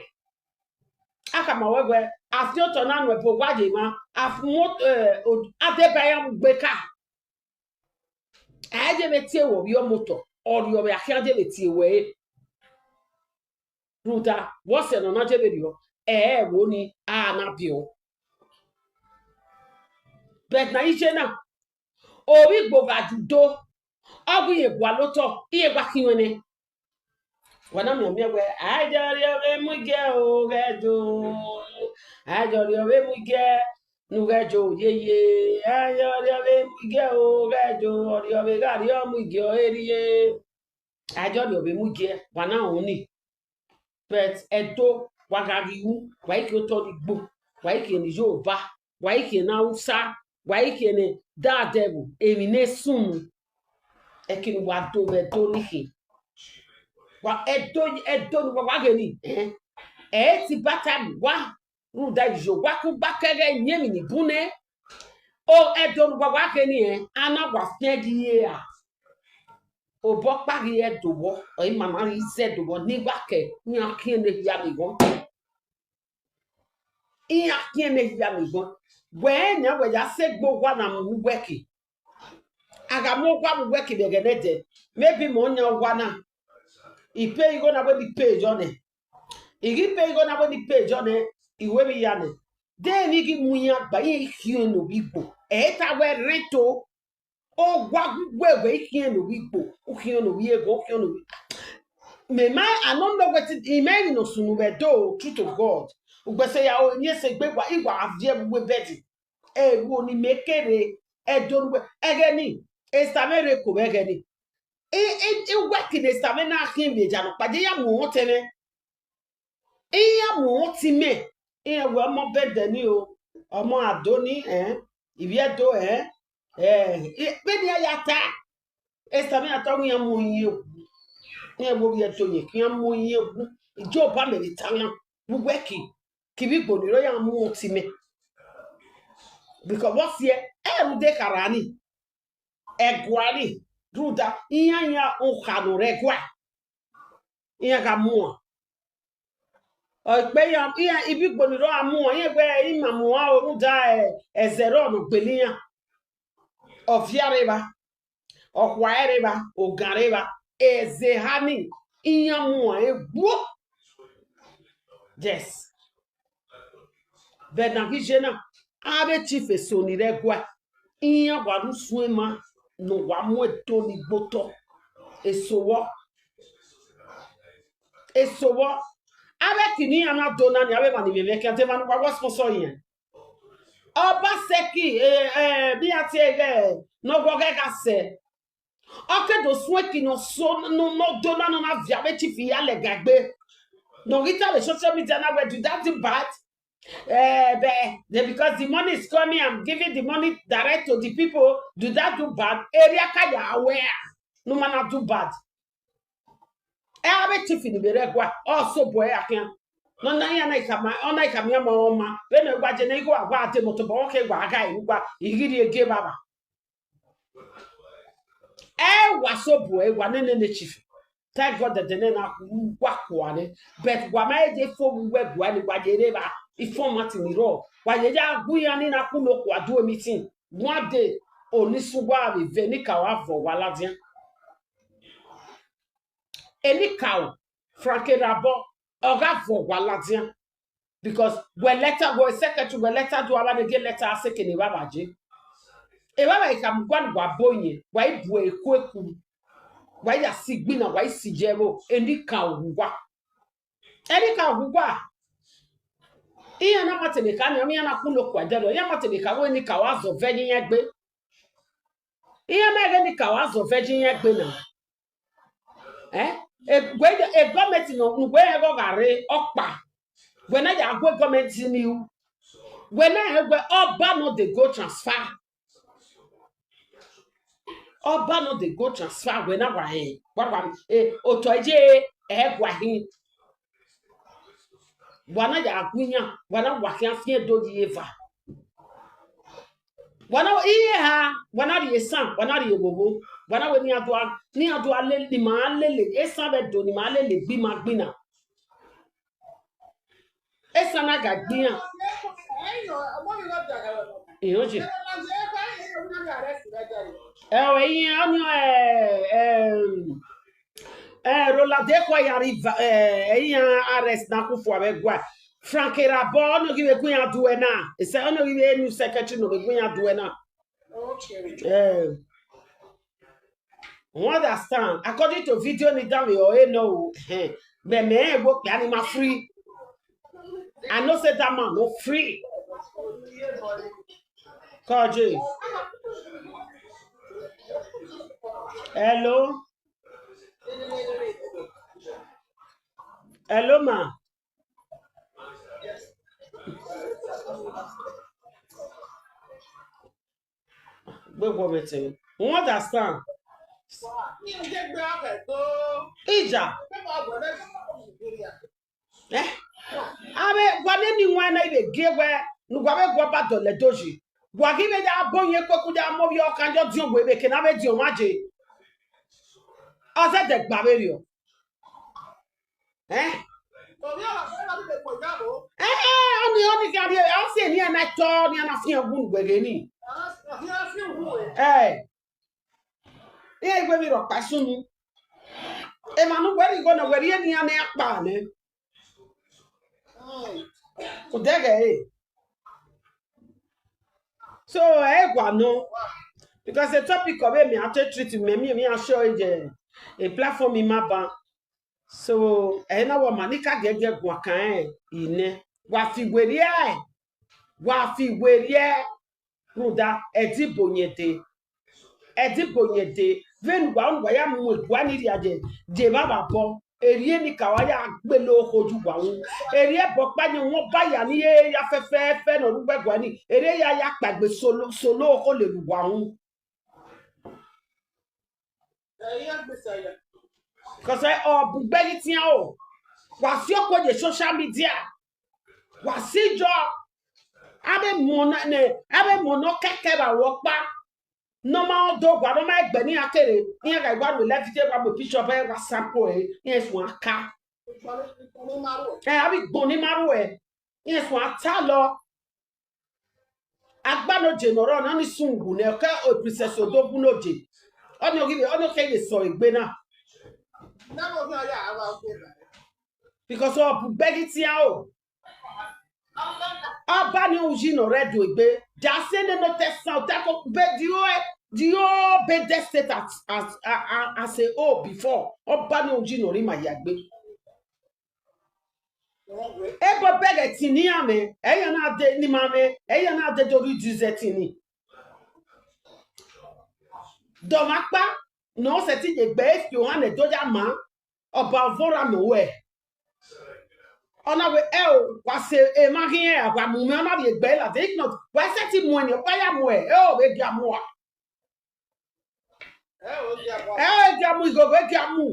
A ka ma we we, a fi o to na nu e bo wa je ma, a fi mo eh o- a de ba ya mu gbe ka. A je be tie wo bi o moto, o ri o be a ki a je be tie we. Ruda, wo se no na je be ri o. Eh, wo ni a na bi o. But na ije na. Obi gbo ga judo. Ogu ye gwa loto, iye gwa kinwene. Wana mi mi we, a jori obe mu ge o ge do. A jori obe mu ge nu ge jo ye ye. A jori obe mu ge o ge do. Ori obe ga ri o mu ge o eri ye. A jori obe mu ge, wana oni. But Edo, wa ga gi u, wa ike oto ni gbo, wa ike ni Yoruba, wa ike na Hausa, wa ike ni da devo, emi ne sunu. Ekini wa do ve do ni ke. Wa Edo, Edo ni wa wa ge ni, eh? E ti bata mi wa, ruda ijo, wa ku ba kege nye mi ni bune. O Edo ni wa wa ge ni, eh? Ana wa fe gi ye a. Obo pa gi Edo wo, o i mama ri ze do wo ni wa ke, ni a kien ne ya mi gon. I a kien ne ya mi gon. We nya we ya se gbo wa na mu we ki. Aga mo gwa mu weki begene de. Maybe mo nya wana. Ipe igo na we di page on it. Igi pe igo na we di page on it. Iwe mi yane. Then igi munya ba ye kiyo no wibo. Eta we reto. O gwa gwe we kiyo no wibo. O kiyo no wiego, o kiyo no wi. Me ma, I don't know what it, he may no sunu we do, true to God. Ugbese ya o, nye se gbe gwa, igwa avie we bedi. E wo ni mekere, e don we, egeni, e stamere ko egeni. I, i, i weki ne stame na kin be jano, pa je ya mu otene. I ya mu otime. I ya we mo bede ni o. Omo adoni, eh. Ibi edo, eh. Eh, i, pe ni ya ta. E stame ata wi ya mu yin. Ni e wo bi edo yin, ki ya mu yin. Ijo ba me ni ta yan. Wu weki. Ki bi gbo ni ro ya mu otime. Because what's here? E ru de karani. Egwari, ruda, iya ya ukanu regwa. Iya ga mua. O pe ya, iya ibi gboni ro amua, iya gbe ima mua o ruda e, ezero no gbeliya. Ofiareba, okwaereba, ogareba, ezehani, iya mua egbuo. Yes. But na gijena, abe chief eso ni regwa. Iya wa ru suema, no wa mu edo ni gboto. Eso wo. Eso wo. Abe kini ana dona ni abe mani meme ke ante manu wa sponsor yen. Obaseki, eh, eh, bi ati ege, no gwoge ga se. Oke do sue ki no so, no, no dona no na via be chief ya le gagbe. No gita le social media na we do that thing bad. Eh, be, they, because the money is coming, I'm giving the money direct to the people. Do that do bad. Area kaya aware. No man do bad. E abe chief ni bere gwa. Also boy akan. No na ya na ikama, ona ikama ya ma oma. When we gwa je na igwa gwa ate moto bo ke gwa aga igwa. Igiri ege baba. E wa so boy, e wa nene ne chief. Thank God that the name na wa kwani. But wa ma e je fo we gwa ni wa je re ba. Ifo mati ni ro. Wa je ja gu ya ni na ku no kwa do meeting. One day, oni suwa we ve ni ka wa vo wa ladian. Eni ka o, Frank Rabo, oga vo wa ladian. Because we letter, we secretary, we letter do aba ne ge letter aseke ni baba je. E baba ika mgwan wa bonye, wa ibu eku eku. Wa ya sigbina, wa isijebo, eni ka o wa. Eni ka o wa. Iya na matele ka ni, ami ana kuno kwa delo. Iya matele ka we ni ka wa zo ve ni egbe. Iya me ge ni ka wa zo ve ni egbe na. Eh? E gwe e gọọmenti no ngwe e go gare okpa. Gwe na ya gwe gọọmenti ni u. Gwe na e gwe oba no dey go transfer. Oba no dey go transfer gwe na wa e. Wa wa e oto eje e gwa hin. Wana ya agunya, wana wakia fie do di eva. Wana iye ha, wana ri esan, wana ri ewowo. Wana we ni adua, ni adua le, ni ma le le, esan be do, ni ma le le, gbi ma gbi na. Esan na ga gbi na. Iyoje. Ewe iye, oni, eh, eh, Eh, Rola de kwa ya riva, eh, eh, ya arrest na ku fu abe gwa. Frank Rabo, no give ku ya duena. E se, no give new secretary, no give ya duena. Okay. Eh. You understand? According to video ni dami o e no. Eh. Me me e wo pe ani ma free. I know say that man no free. Koji. Hello. Hello, ma. Gbogbo wetin. You understand? Ija. Eh? Abe gwane ni wana ibe gwe nu gwa be gwa ba dole doji. Gwa ki be ja bonye kweku ja mo bi okan jo dio gwe be ke na be dio maje. Oze de gba be rio. Eh? Eh, eh, oni, oni ka bi, a se ni ana to, ni ana fi ogun gbe ge ni. Eh. Iye igwe mi rokpa sunu. Emanu weri go na weri eni ane akpa ne. Kudege e. So e gwa no. Because the topic of me I take treat me me me I show je a platform in my ban. So e na wa manika gege gwa kan e ine. Wa fi weri e. Wa fi weri e. Ruda edi bonyete. Edi bonyete. Ven wa un wa ya mu gwa ni ri aje. Je baba bo. Erie ni ka wa ya gbe lo hoju wa un. Erie bo pa ni won ba ya ni e ya fe fe fe no rugbe gwa ni. Erie ya ya pagbe solo solo ho le lu wa un. Because I o bugbegi tian o. Wa si o ko je social media. Wa si jo. Abe mo na ne, abe mo no keke ba wo pa. No ma o do gwa no ma egbe ni akere. Ni ga gwa we live video gwa mo picture be WhatsApp ko e. Yes wa ka. Eh, abi gbon ni maru e. Yes wa ta lo. Agba no je no ro na ni sungu ne ka o princess odogun no je. Oni ogi oni ke le so egbe na. Because o bugbegi tian o. Ọba ni òun yìí nọ rẹ dùn gbé. Dàsí ẹni no tẹ sàn ọtá kó bẹ di ó ẹ di ó bẹ dẹ state as as as a whole before. Ọba ni òun yìí nọ rí màá yà gbé. Ebo bẹgẹ tì ní àmì ẹyẹ náà dé ní màá mi ẹyẹ náà dé dorí ju zẹ tì ní. Dọ̀mápá náà ṣe ti yẹ gbẹ́ èsì òun àná ẹ̀dọ́jà máa ọba ọ̀fọ́ra mi wẹ̀. Ọ̀nà wẹ̀ ẹ o wà ṣe ẹ má kí ẹ àgbà mú mi ọ̀nà wẹ̀ gbẹ́ là dé ìkùnà wẹ̀ ṣe ti mú ẹ ní ọ̀pá yà mú ẹ ẹ ò wẹ̀ di àmú wa. Ẹ ò di àmú ìgògò ẹ di àmú.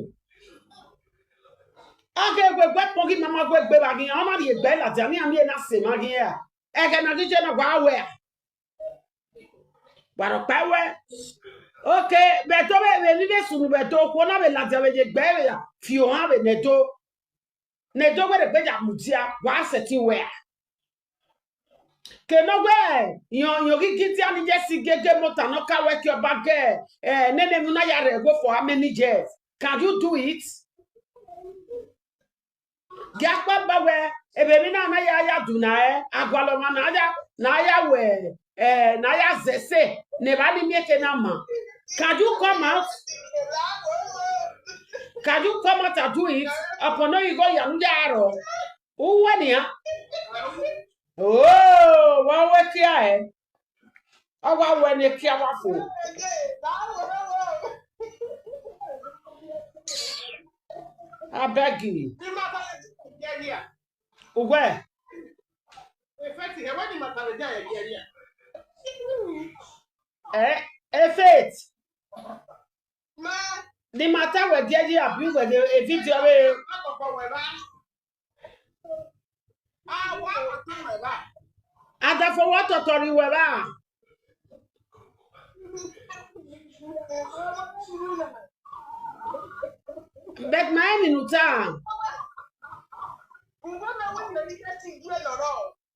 Ọ̀gẹ̀ ẹgbẹ́ gbẹ́ pọ̀ kí màmá gbẹ́ gbẹ́ bá kí ọ̀nà wẹ̀ gbẹ́ là dé àmì àmì ẹ̀ náà ṣe má kí ẹ à. Ẹ̀gẹ̀ náà kí jẹ́ náà wà á wẹ̀ à. Wàrọ̀ pẹ́ wẹ́. Okay, bẹ̀ tó bẹ̀ bẹ̀ níbẹ̀ sùn bẹ̀ tó kó náà bẹ̀ là dé àmì ẹ̀ gbẹ́ bẹ̀ yà fi hàn bẹ̀ nẹ̀ tó. Nẹ̀ tó gbẹ̀rẹ̀ gbẹ̀jà mùtíà wà á sẹ̀ ti wẹ̀ à. Keno gbe yan yan gigi ti ani je si gege mota no ka we ki oba ge eh nene mu na ya re go for how many years? Can you do it? Gi apa ba we ebe mi na na ya ya du na e agwalo ma na ya na ya we eh na ya zese ne ba ni mi eke na ma. Can you come out? Can you come out and do it? Upon no you go ya nu ya ro. Uwe ni ya. Oh, wa we kia e. Awa we ni kia wa fo. I beg you. Uwe. Eh, e faith. The matter we there you have you with a video we. Ada for what authority we ba. But my minuta.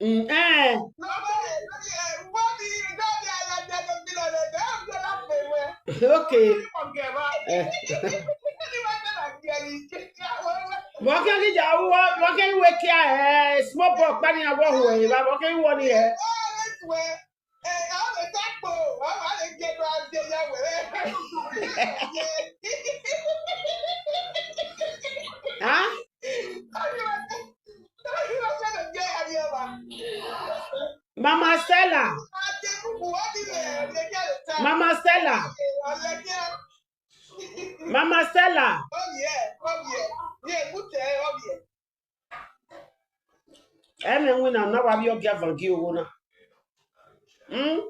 Mm, eh. Okay. Eh. Wọ́n kẹ́ kí jà wọ́ wọ́n kẹ́ wé kí a ẹ̀ small box pa ni àwọ̀ hù ẹ̀ bá wọ́n kẹ́ wọ́ ni ẹ̀. Huh? Mama Stella. Mama Stella. Mama Stella. Eme nwina na wa bi ogia vangi owo na. Hmm?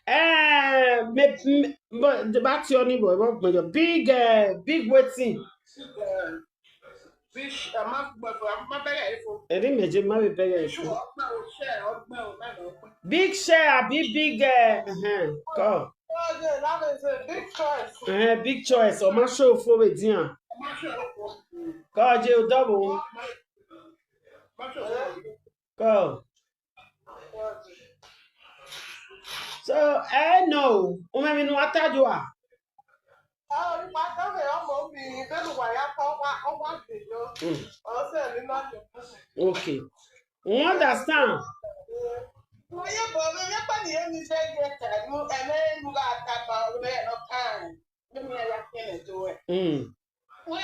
Eh, me, me, but the back to your neighbor, what my big, uh, big waiting. Eri meje ma be bere ifo. Big share abi big uh, uh, call. Eh, big choice. O ma show for we dian. Call je o double. Call. So, eh no. O me mi nu atajua. Ọmọ mi, bẹ́ẹ̀ wà yá kọ́ wá, ọmọ àgbèjọ. Mm. Ọ̀sẹ̀ mi máa ń lè fún mi. Okay. You understand? Onye bọrọ onye kpani ya ni se ge ta nu eme nu ga ta ba o me no kan. Ni mi ya kene to e. Mm. We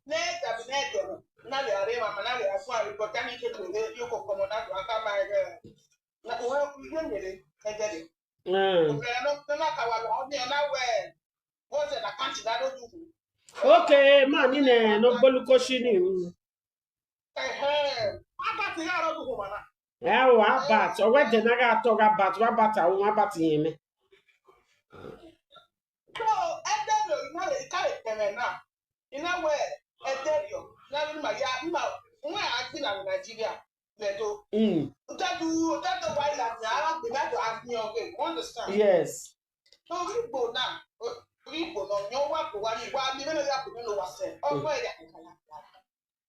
ne ta bi ne to. Na le are ma na le afu ari ko ta mi ke to le yo ko komo na to aka ma ge. Na o we ku ye nyere e ge de. Mm. O ke no na ka wa lo ni na we. Wo se na kan ti da do du. Okay, man, you know, no bolukoshini. Mm. Eh eh. Aka ti ya ro du ko ma na. Eh, oh, Albert. Oh, where the naga talk about? What about? What about him? So, Edelio, you know, you can't tell me now. You know where Edelio, now in my yard, you know, when I feel in Nigeria, they do. Mm. That do, that do why that I have the right to ask me okay. You understand? Yes. So, we go now. We go now. You want to worry. Why me? When you have to know what's said. Oh, where you can.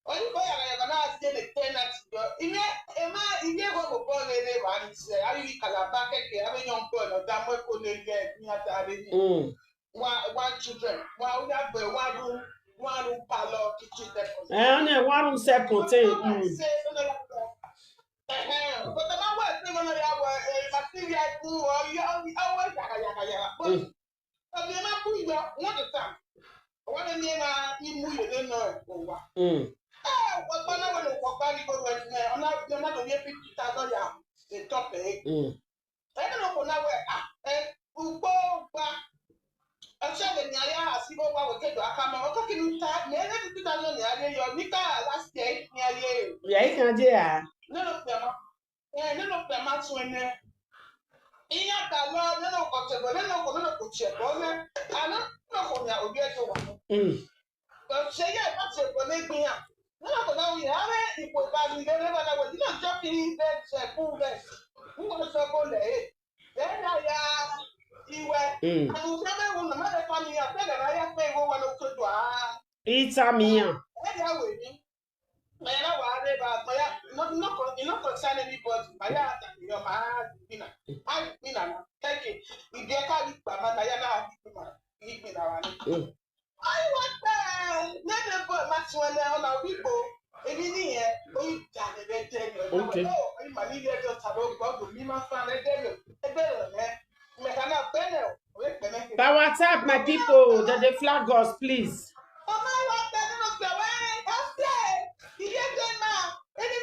Oyinbo yàrá yàrá náà ṣe lè tẹ́ náà ti yọ. Ilé ẹ máa ilé ìwé gbogbo rere wà ní ṣe ayé Calabar kẹ̀kẹ́ abẹ́yẹn ń bọ̀ lọ́dà mọ́ ẹ̀kọ́ lè yẹ ní àtàrí ní. Mm. One one children, one yàgbẹ́, one room, one room parlor, kitchen, second. Eh, only one room self contained. Mm. Ṣé ó lọ́la kan? But the man was saying when they have a material do or you always yàrá yàrá yàrá. But Mm. Ọbẹ̀ máa kú ìgbà wọ́n ti tà. Wọ́n lè ní ẹ máa ní mú ìrèlè náà ẹ̀kọ́ wa. Mm. Ẹ ọ̀pọ̀ náà wọ́n lè kọ́ bá ní gbogbo ẹ̀sìn náà. Ọ̀nà àbújá náà ló yẹ fifty thousand yà lè tọ́pẹ̀ ẹ̀. Mm. Ẹ ní lóko náà wẹ̀ à ẹ gbogbo gba. Ẹ ṣe lè ní ayé àṣìbó wa wò kéjọ àkàmọ́. Ọkọ kí ni ta ní ẹ ní fifty thousand ní ayé yọ ní ká last year ní ayé. Yeah, you can do that. Nínú pẹ̀mọ́. Ẹ nínú pẹ̀mọ́ tún ẹ ní. Ìyá kà lọ nínú kọ̀tẹ̀bọ̀ nínú kò nínú kò tiẹ̀ bọ́ ní. Àná nínú kò ní òbí ẹ̀ tó wà. Mm. Ṣé yẹ ká ṣe kò ní gbìyàn? Nínú kò náà yẹ, ààrẹ ipò ìbáraẹni lé lẹ́wọ̀n náà wẹ̀ nínú ọjọ́ kìíní bẹ́ẹ̀ ṣe kú bẹ́ẹ̀. N kò sọ kó lẹ̀ ẹ́. Bẹ́ẹ̀ ni àyà ìwẹ̀. Mm. Àtúnṣe mẹ́wọ̀n náà mẹ́rin fún mi àtẹ́lẹ̀ ráyà pé ìwọ wà lókè tó a. Itamiya. Ẹ yà wẹ̀ mí. Maya na wa ne ba maya no no con you no concern anybody. Maya ta yo ma gbina. Ma gbina na. Thank you. Ibi e ka ni pa ma na ya na gbina. Gbina wa ni. Mm. Ayi wa pe ne ne bo ma ti wa na ona wi po. Èmi nìyẹn. O yi da ne be de ni. Okay. O yi ma ni ye jo ta lo gbo do mi ma fa ne de lo. E be lo ne. Me ka na pe ne o. O ye pe ne. Power tap, my people. That they flag us, please. Ọmọ wa pẹ̀lú ọgbẹ̀ wẹ́rẹ́ ọ̀sẹ̀ ìyẹ́gbẹ́ máa ẹni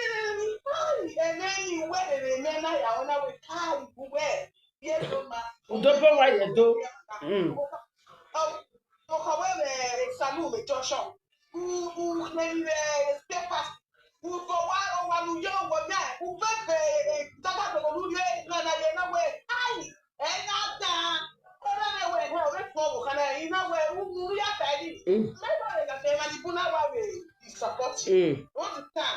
ẹ̀mẹ́ ní ìwé èrè mẹ́ná ìyàwó náà wẹ̀ káàrí ìwé ìyẹ́gbẹ́ máa. Udobo wa ye do. Mm. Ọkọ̀wé rẹ̀ ìsàlù rẹ̀ jọ̀ṣọ̀. Ùhù rẹ̀ rẹ̀ pépà. Ùbọ̀ wa ọ̀wà lùyọ̀ ọ̀wọ̀ náà. Ùbẹ̀ bẹ̀ dàgbà tó lù yẹ náà yẹ náà wẹ̀ káàrí ẹ̀ náà tán. Ọ̀rẹ́ rẹ̀ wẹ̀ ẹ̀ ọ̀rẹ́ fún ọ̀wọ̀ kan náà yìí náà wẹ̀ ùhù yàtà yìí. Mm. Mẹ́fà rẹ̀ kàfẹ́ máa ti bú náà wà wẹ̀ ìsàkọ́tì. Mm. Wọ́n ti tàn.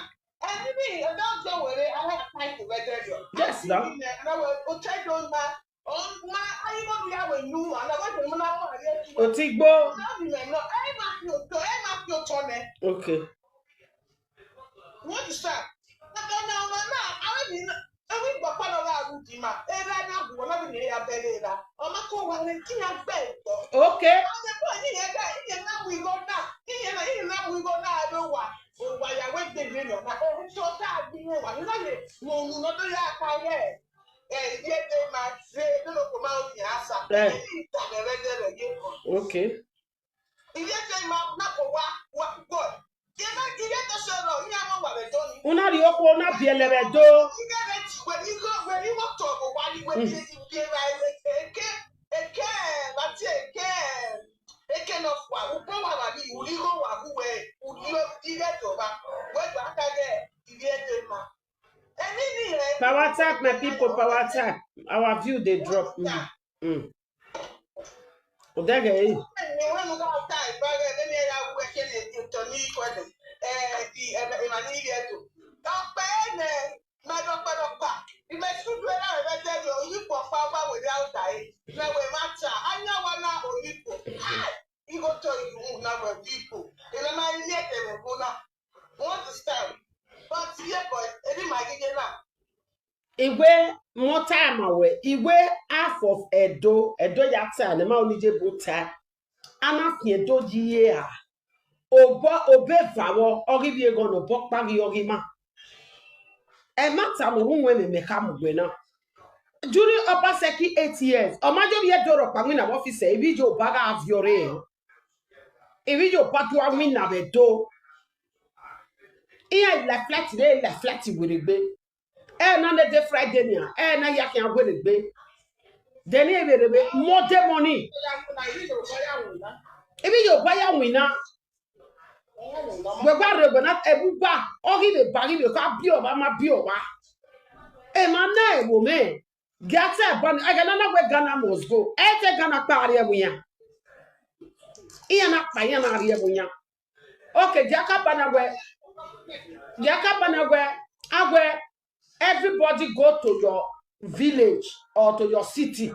Ẹni bí ẹ̀dá ọjọ́ wẹ̀rẹ̀ aláìpáìpù rẹ̀ dẹ̀ yọ. Yes, now. Ẹ̀dá wẹ̀ ọ̀tẹ́ ìjọ ń bá ọ̀ma ayíwọ́nuyàwó ìlú àlọ́wọ́ ìjọba náà wà ní ẹ̀jú. Otigbo. Náà nìyẹn náà ẹ máa fi òtọ́ ẹ máa fi òtọ́ nẹ. Okay. Wọ́n ti sà. Ọ̀dọ̀ náà ọmọ náà àwọn ènìyàn náà ewì gbọ̀pọ̀ lọ́wọ́ àrùn dì mà. Ẹ bá náà bù wọ́n lọ́wọ́ ìyẹn abẹ́rẹ́ ra. Ọmọ kò wà ní kí n gbẹ́ ìtọ́. Okay. Àwọn ẹgbẹ́ yìí yẹn dá yìí yẹn náà mú ìgò náà yìí yẹn náà yìí yẹn náà mú ìgò náà ló wà. Òwò àyàwó ìgbègbè náà. Ohun tí ó dáa bí wọn wà nílò yẹn. Mo ń lọ lórí àpáyé. Ẹ yé dé máa ṣe nínú kò máa ń yàn á sà. Ẹ. Èyí ìtàgé rẹ jẹ́ rẹ̀ yé kan. Okay. Ilé ṣe máa ná kó wá wá gbọ́. Ilé ilé tó ṣe rọ̀ ní àwọn wà rẹ̀ tó ni. Una ri oko na bielebe do. Ilé rẹ̀ ti wẹ̀ ní kó wẹ̀ ní wọ́n tọ̀ kó wá ní wẹ̀ ní ibi ẹ̀rọ èké èké láti èké èké náà fún àwọn kó wà wà ní ìwúrí kó wà wúwẹ̀ ìwúrí ilé ìjọba wẹ̀ gbà kájẹ ilé ẹ̀jẹ̀ ma. Èmi nìyẹn. Power tap, my people, power tap. Our view they drop. Mm. Mm. Odege, eh. Igwe mota mawe, igwe half of Edo, Edo yata ne ma onije buta. Ana fie do ye a. Obo obe vawo ogi bi ego no bo pa gi ogi ma. E ma ta mo ru we me me ka mo gbe na. During Obaseki eight years, o ma jo ye do ro pa mi na office e bi jo ba ga aviore. E bi jo pa tu a mi na be do. Iya la flat de la flat were gbe. E na ne de Friday ni a. E na ya ki a were gbe. Then e were gbe. Monday morning. E bi jo pa ya win na. We gba re gbe na e bu gba. O gi be ba gi be ka bi o ba ma bi o wa. E ma na e wo me. Gate ban e ga na na we Ghana must go. E te Ghana pa ari e bu ya. Iya na pa iya na ari e bu ya. Okay, Jaka Banagwe. Jaka Banagwe. Agwe. Everybody go to your village or to your city.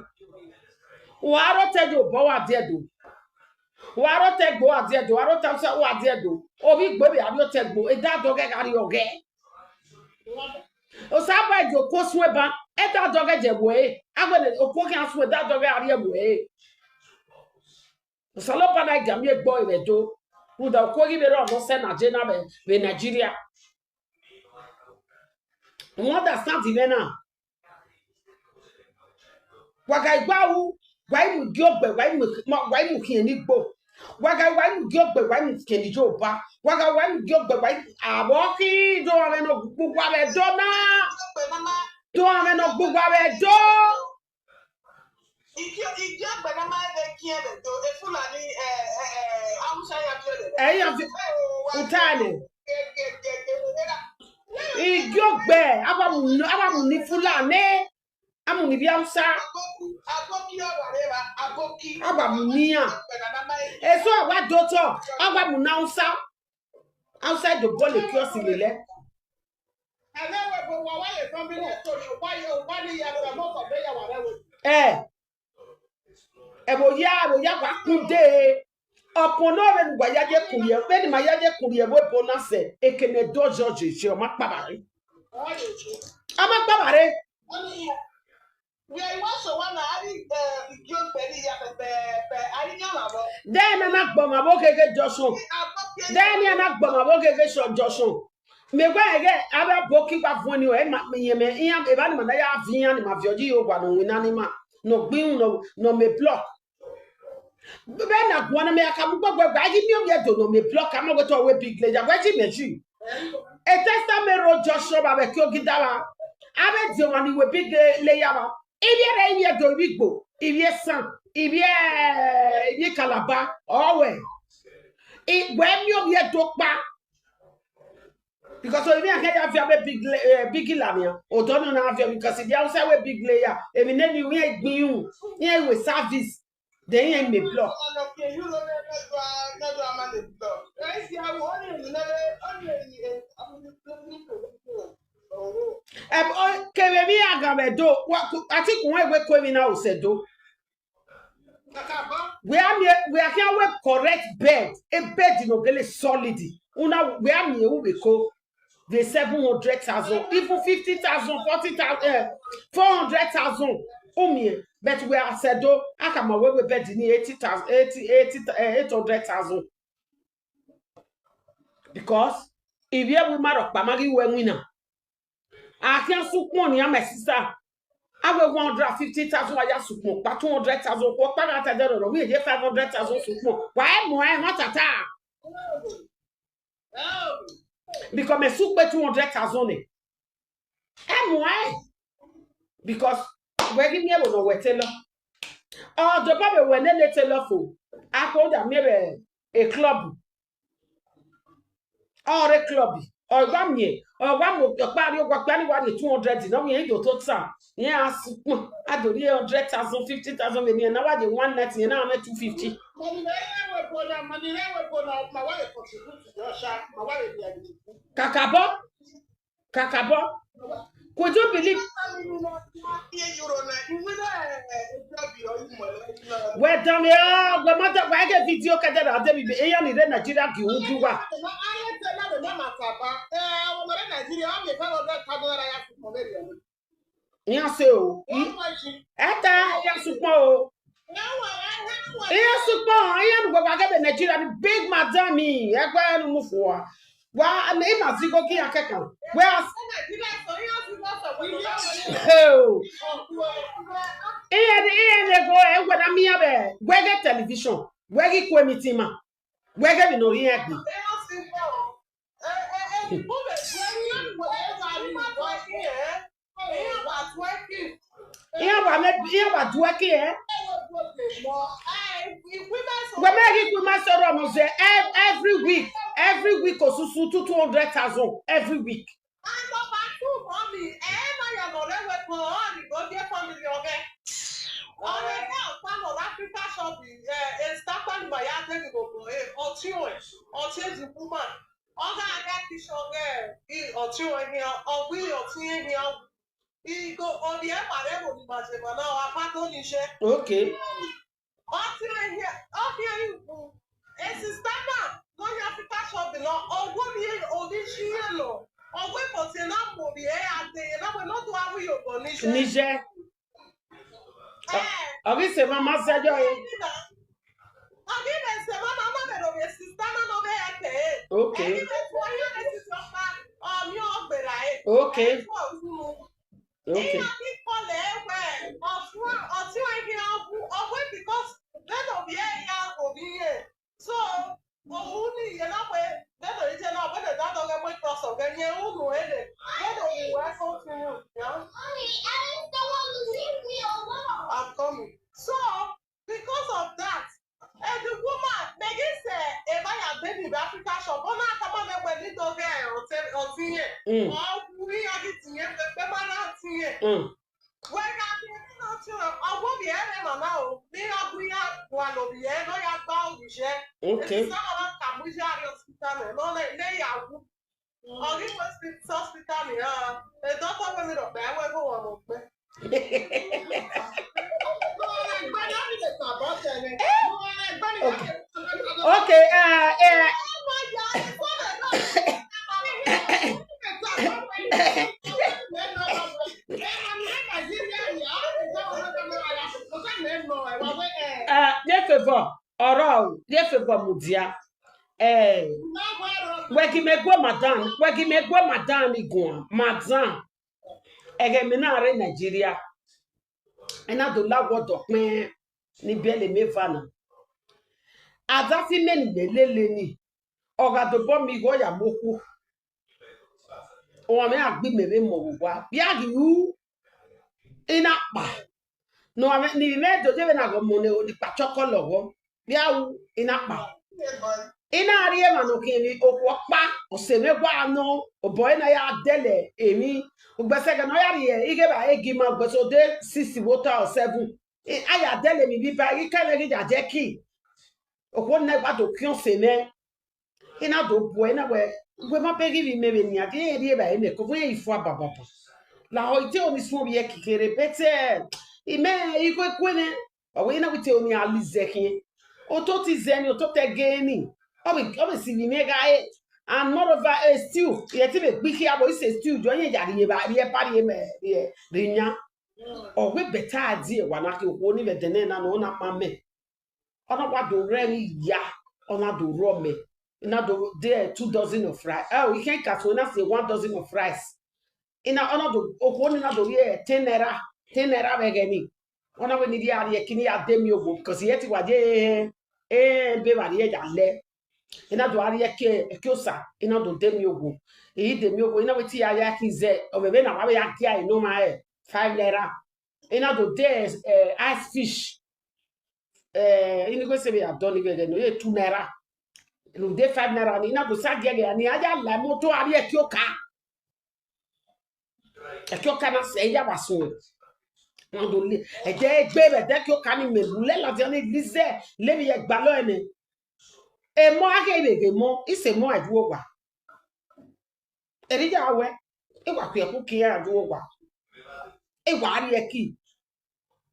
Waro te jo bo wa die do. Waro te gbo wa die do. Waro te se wa die do. Obi gbo be abi o te gbo. E da do ge gari oge. O sa ba jo ko swe ba. E da do ge je bo e. Agwe ne o ko ke aswe da do ge ari e bo e. Salopa na gami egbo ewe do. Uda okogi be ro no se na je na be, be Nigeria. You understand the man now? Waga igba u, wa imu gi ogbe, wa imu, ma- wa imu kien ni gbo. Waga wa imu gi ogbe, wa imu kien ni joba. Waga wa imu gi ogbe, wa imu abo ki do ame no gbugba be do na. Do ame no gbugba be do. Igi igi ogbe na ma be kien be do. E Fulani eh eh eh Hausa ya bi o le. Eh, ya bi- Utane. Igi ogbe, aba mu, aba mu ni Fulani. Amu ni bi Hausa. Aboki, aboki ọrọ rẹ wa, aboki. Aba mu ni ya. Eso awa doto, aba mu na Hausa. Hausa do bole kiosi lele. Ẹlẹ́wẹ̀ bó wà wáyé fún mi ní ètò ní ọ̀pá yìí, ọ̀pá ní ìyá rẹ̀ mọ́ kàn bẹ́yà wà lẹ́wẹ̀. Eh. Ebo ya, ebo ya wa kunde. Opo no be ni wa ya je kuye, be ni ma ya je kuye we bonase. Ekene do George je o ma pa bare. Ọ̀rọ̀ yìí ṣe. O ma pa bare. Wọ́n ní ìyá. Wíwá ìwà sọ wà náà, a rí igi ògbẹ́ ní ìyá pẹpẹ pẹ, a rí yàn làbọ̀. Then na na gboma bo keke Joshua. Then ya na gboma bo keke Joshua. Me gwa ege abe boki gba fun ni o e ma me yen me iyan e ba ni ma na ya vi iyan ni ma fi oji yo gwa no win ani ma no gbin no no me block. Be na gwa na me aka mu gbogbo gba gi mi o ye do no me block ama go to we big le ya gwa ji me ji. E testa me ro Joshua ba be ki o gi dara. Abe di o ma ni we big le ya ba. Ibi re ibi do ibi gbo ibi san ibi ibi Calabar owe. Igwe mi o ye do pa. Because if you hear you have a big la- eh, big lamia, or don't know have you because if you say we big layer, if you name you here you here with service, then you may block. Em o kebe mi aga me do. Wa ku- I think we we ko mi na o se do. We are me we are here we correct bed. A bed no gele solid. Una we are me we ko the seven hundred thousand, even fifty thousand, forty thousand, eh, four hundred thousand. Umie, but we are said though, I can my way with bed in eighty thousand, eighty, eighty, eh, eight hundred thousand. Because if you ever marry, Pamagi, we winner. I can't sukmon, ya my sister. I will one hundred fifty thousand, I sukmon, but two hundred thousand, what para ta dero, we get five hundred thousand sukmon. Why more? Not at all. Because me sukpe two hundred thousand. Eh? Eh, more? Because we give me a no we tell. Oh, the baby we ne tell for. I call that maybe a club. Or a club. Or one year. Or one more. Your party, your party, what the two hundred. No, we ain't your total. Yeah, I do the hundred thousand, fifty thousand. Now what the one night, you know, I'm at two fifty. Kakabo, kakabo. Could you believe? Well done, yeah. We mother, we get video. Kada da de bi eya ni de Nigeria ki uju wa. Ni ase o. Eta ya supo o. Ihe sukpọ, ihe nu gbagba gebe Nigeria, the big madam, ekwe nu mu fua. Wa, ame ima zigo ki akeka. Where as Oh. Ihe ni, ihe ni go, e gwada mi abe. Gwege television. Gwege kwe mitima. Gwege mi no ihe gbe. Ihe wa me, ihe wa dueki, eh? Gweme gi kuma soro mo ze ev-, every week, every week osusu to two hundred thousand every week. And number two, mommy, eh, na ya no le we ko, oh, ni go get family oge. On the day of time of Africa shopping, eh, eh, start on my yard, then we go go, eh, or two, or change the woman. Oga, I get this oge, eh, or two, eh, here, or we, or two, eh, here. He go, on the end, my level, the man, the man, now, I can't only share. Okay. Ọtí rẹ̀ yẹ, ọtí rẹ̀ yìí kú. Èsì stammer lórí Africa shopping lọ, ọwọ́ mi yẹ oníṣíyẹ lọ. Ọwọ́ ìbọ̀tí ẹ̀ náà mọ̀ bí ẹ̀ àti ẹ̀ náà pẹ̀lú ọdún àwọn Yorùbá níṣẹ́. Níṣẹ́. Ẹ̀. Ọ̀gí ṣe máa máa ṣẹ́jọ́ yẹn. Ọ̀gí rẹ̀ ṣe máa máa máa bẹ̀rẹ̀ òye sí stammer náà bẹ́ẹ̀ tẹ̀ ẹ́. Okay. Ẹ̀yin rẹ̀ fún ọyọ́ rẹ̀ sì sọ pa ọ̀mí ọ̀gbẹ̀rà ẹ̀. Okay. Ẹ̀ fún ọ̀tún mu. Okay. Ihe ndị kpọrọ egbe, ọfụma, ọtịwa ihe ọgwụ, ọgwụ because they don't be ya obi ihe. So, ọgwụ n'ihe na kwe, they don't ije na ọbụna that don't get cross of them, nye unu ede, they don't be wee continue, ya. I'm coming. So, because of that, and the woman, Megise, Evaya baby, Africa shop, Bona Kamane, when it over, or ten, or ten, Mm. or we are getting it, the Bemana ten. Mm. When I did not, I won't be any man now, me, I, we are, one of the end, I have bound, we share. Okay. It's not about Kamuja, hospital, no, they, they are. Ọ̀gí wọ́n sí hospital ni, ah, the doctor wey mi dọ̀gbẹ́ ẹ̀wọ̀n ẹ̀gbọ́n wọn mọ̀ pé. Okay. Okay, uh, uh, uh, dear favor, ọ̀rọ̀ o, dear favor, mudia. Eh, wegi me gwe madam, wegi me gwe madam igwa, madam. Ege me na re Nigeria. Ena do la wo do pe ni bele me vana. Ada fi me ni lele ni. Oga do bo mi go ya moku. O me agbi me me mo wa. Bia gi u. Ina pa. No, ame, ni me do je na go mo ne o di pa choko logo. Bia u, ina pa. Ina ari e ma no ke ni o ko pa, o se me gwa no, o boy na ya dele, emi. Ugbese ga no ya ri e, ige ba e gi ma ugbese o de six water or seven. E, aya dele mi bi ba, i ka le gi ja je ki. O ko na gba do ki o se me. Ina do bo, ina we, we ma pe gi mi me be ni a, ke e ri e ba e me, ko we ifo ababa. La ho ite o mi so bi e kikere, bete. I me, i ko e kwe ne. Awe ina wite oni alize kin. Oto ti zeni, oto te geni. Obi, obi si ni mega e. And moreover, a stew. Ye ti be gbiki abo ise stew. Jo yen jari ye ba, ye pari ye me, ye rinya. Owe better idea wa na ke wo ni be dene na no na mame. Ona wa do re mi ya. Ona do ro me. Na do there two dozen of rice. Oh, you can cut when I say one dozen of rice. Ina ona do okwo ni na do ye ten naira, ten naira begeni. Ona we ni di ari e kini ya de mi owo because ye ti wa je, eh, be wa ye ya le. Ina do ari e ke, e ke osa, ina do de mi owo. E de mi owo, ina we ti ya ya ki ze, o bebe na wa we ya ki ai no ma e, five naira. Ina do de, eh, ice fish. Eh, ini go se be ya do ni begeni, ye two naira. Lu de five naira ni, ina do sa ge ge ni, aja la moto ari e ki oka. E ki oka na se ya ba so. Na do le. E je gbe be de ki oka ni me lu le la de ni lize, le mi ye gba lo ene. E mo ake be ge mo, ise mo e duo wa. E ri ja we. E wa ku e ku ki ya duo wa. E wa ari e ki.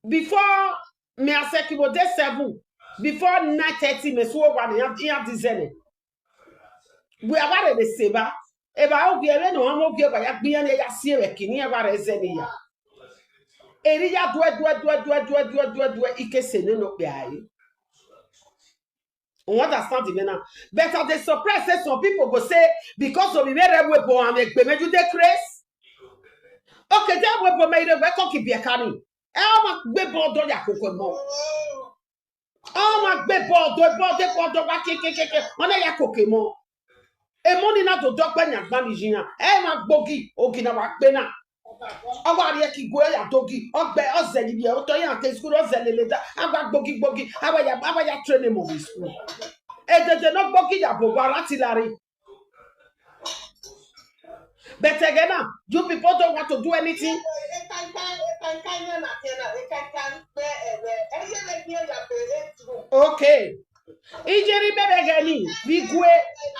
Before me aseki wo de seven. Before nine thirty me so wa ni ya, ya di zene. We are the seba. E ba ogi ere no mo ogi e ba ya gbiyan ya si e we kini e ba re zene ya. Eri ya due, due, due, due, due, due, due, due, ike se ne no pe aye. You understand the man now? But I dey surprise say some people go say because of the red weapon and the gbemeju dey craze. Okay, that weapon made a weapon keep your carrying. Ẹ máa gbé bọ́ọ̀dọ́ yà kókó mọ́. Ọ máa gbé bọ́ọ̀dọ́ bọ́ọ̀dọ́ bọ́ọ̀dọ́ wá kékékéké. Wọ́n náà yà kókè mọ́. Èmọ́ ni náà tó dọ́pẹ́ ní àgbá mi yìnyín. Ẹ máa gbógi, ògì náà wá gbé náà. Ọwọ́ àríyẹ kì í gbó ẹ̀yà dógi. Ọgbẹ́ ọ̀zẹ̀ níbi ẹ̀ ó tọ́ yẹn àti skul ọ̀zẹ̀ lè lè dá. Àgbà gbógi gbógi. Àwa yà àwa yà train mọ̀ bí skul. Èdèdè náà gbógi yàgò wá láti lárí. But again now, you people don't want to do anything. Okay. Ijeri bebe gani, bigwe,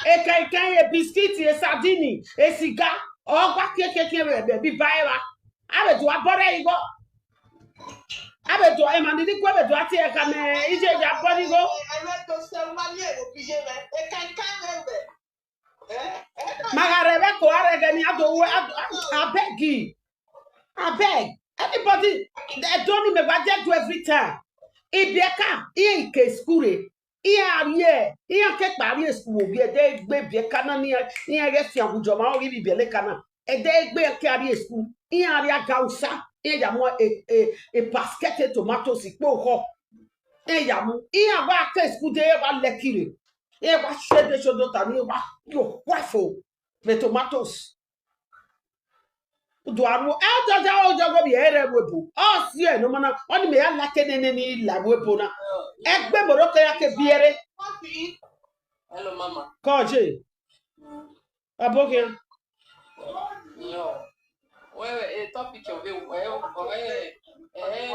ekankan, e biscuit, e sardine, e cigar, ọgwa kekeke bebe bi baewa. Abedu abore igo. Abedu emani ni kwe bedu ati ekame ije ja borigo. Magarebe ko aregeni ado we ado abeg. Abeg. Anybody they don't me what they do every time. Ibieka, ihe nke skure. Ihe arie, ihe nke kpari esku wo bi ede gbe bieka na ni ihe ge fi agujo ma ori bi biele kana. Ede gbe ke ari esku. Ihe aria gausa, ihe ya mo e e e basket tomatoes ipo ho. Ihe ya mo, ihe wa ke esku de wa lekire. Ihe wa shede shodo tani wa yo wa fo. The tomatoes. Do aru e jaja o jago bi ere webo. O si e no mana. Oni me ya la ke ne ne ni la webo na. Egbe moro ke ya ke biere. Hello, mama. Koje. Abokia. Yo. Wewe e topic of the wewe wewe eh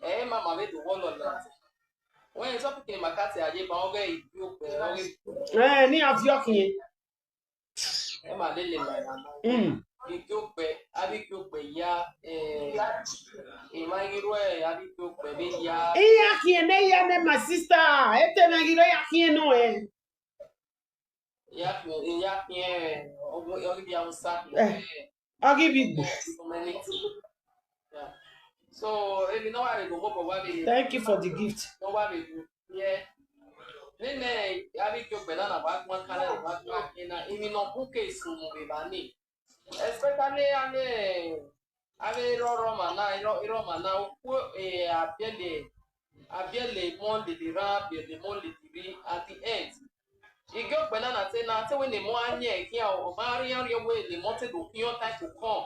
eh mama we do wolo la. Wewe topic ni makati aje ba oge ibi ope oge Eh, ni aviokin. E ma lele la. Mm. Ibi ope abi ibi ope ya eh e ma iru e abi ibi ope be ya. Iya kien ne ya ne my sister. Ete na giro ya kien no eh. Ya ya ya ogo ogi bi awusa. Eh. I'll give it. So èmi náà wà lè gbogbo bọ̀ wá lè Thank you for the gift. Wọ́n wà lè dùn yẹ. Nínú àbíkí ògbẹ́ náà wà gbọ́n kálẹ̀ wà gbọ́n àkínná èmi náà kú kéésù mú mi bá ní. Especially alẹ́ alẹ́ irọ́ rọ́mà náà irọ́ rọ́mà náà ó kú àbíẹ̀lẹ̀ àbíẹ̀lẹ̀ mọ́ lè lè rán àbíẹ̀lẹ̀ mọ́ lè lè rí at the end. Igi ogbe na na te na te we ne mo anye kia o ma ri ri we ne mo te do kiyo time to come.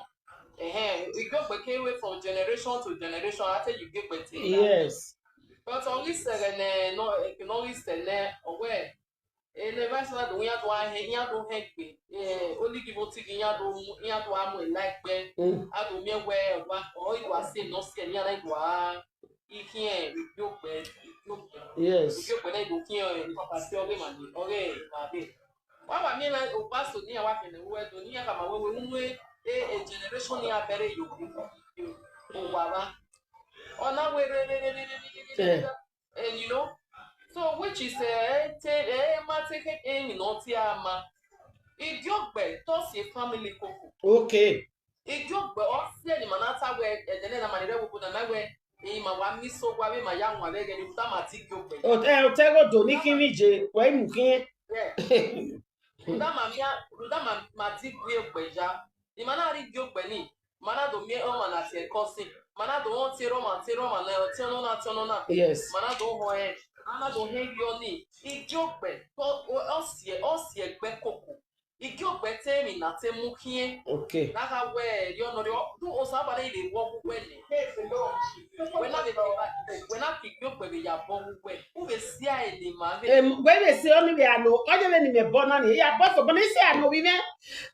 Eh eh. Igi ogbe ke we from generation to generation ate igi ogbe te. Yes. But on this eh ne no eh, no this eh ne owe. E ne ba sa do ya do a he ya do he gbe. Eh only give o ti gi ya do ya do amu e like gbe. Mm. A do mi we wa o i wa se no se ni ara i wa. Ikiẹ ìjókòó ìjókòó Yes. ìjókòó náà ìdókòó ẹ nípa pàṣẹ ọgbẹ màdé ọgbẹ màdé. Wọn wà mí lẹ òpá sòní àwa kẹlẹ wọ ẹdọ ní ẹka màá wẹwẹ nínú ẹ ẹ generation ní abẹrẹ yòókù kò wà wá. Ọ̀nà wẹrẹ rẹrẹrẹrẹrẹ Yeah. And you know, so which is ẹ ẹ tẹ ẹ ẹ má tẹ kẹ ẹ yìnà tí a ma. Ìjókòó tó ṣe family kòkò. Okay. Ìjókòó ọ̀sẹ̀ ni màá náà táwẹ̀ ẹ̀dẹ̀ náà màá rẹ̀ wò bó nàá wẹ̀ èyí màá wá mí sọ wá wẹ̀ màá yá wọn rẹ̀ gẹ̀ ní kúta màá ti jókòó. Otego do ni kini je we mu kin. Ruda ma mia ruda ma ma di gwe gbeja. Ni mana ri gwe gbe ni. Mana do mi o mana se kosi. Mana do won ti ro ma ti ro ma na ti no na ti no na. Yes. Mana do ho e. Mana do he yo ni. Igwe gbe. To o sie o sie gbe koko. Igwe gbe te mi na te mu kin. Okay. Na ka we yo no ri o du o sa ba le le wo ku we ni. Wena be wena ki gbe gbe be ya bo wu we. U be si a e ni ma be. Em we be se oni be ano. Oje be ni me bo na ni. Ya bo so bo ni se ano bi me.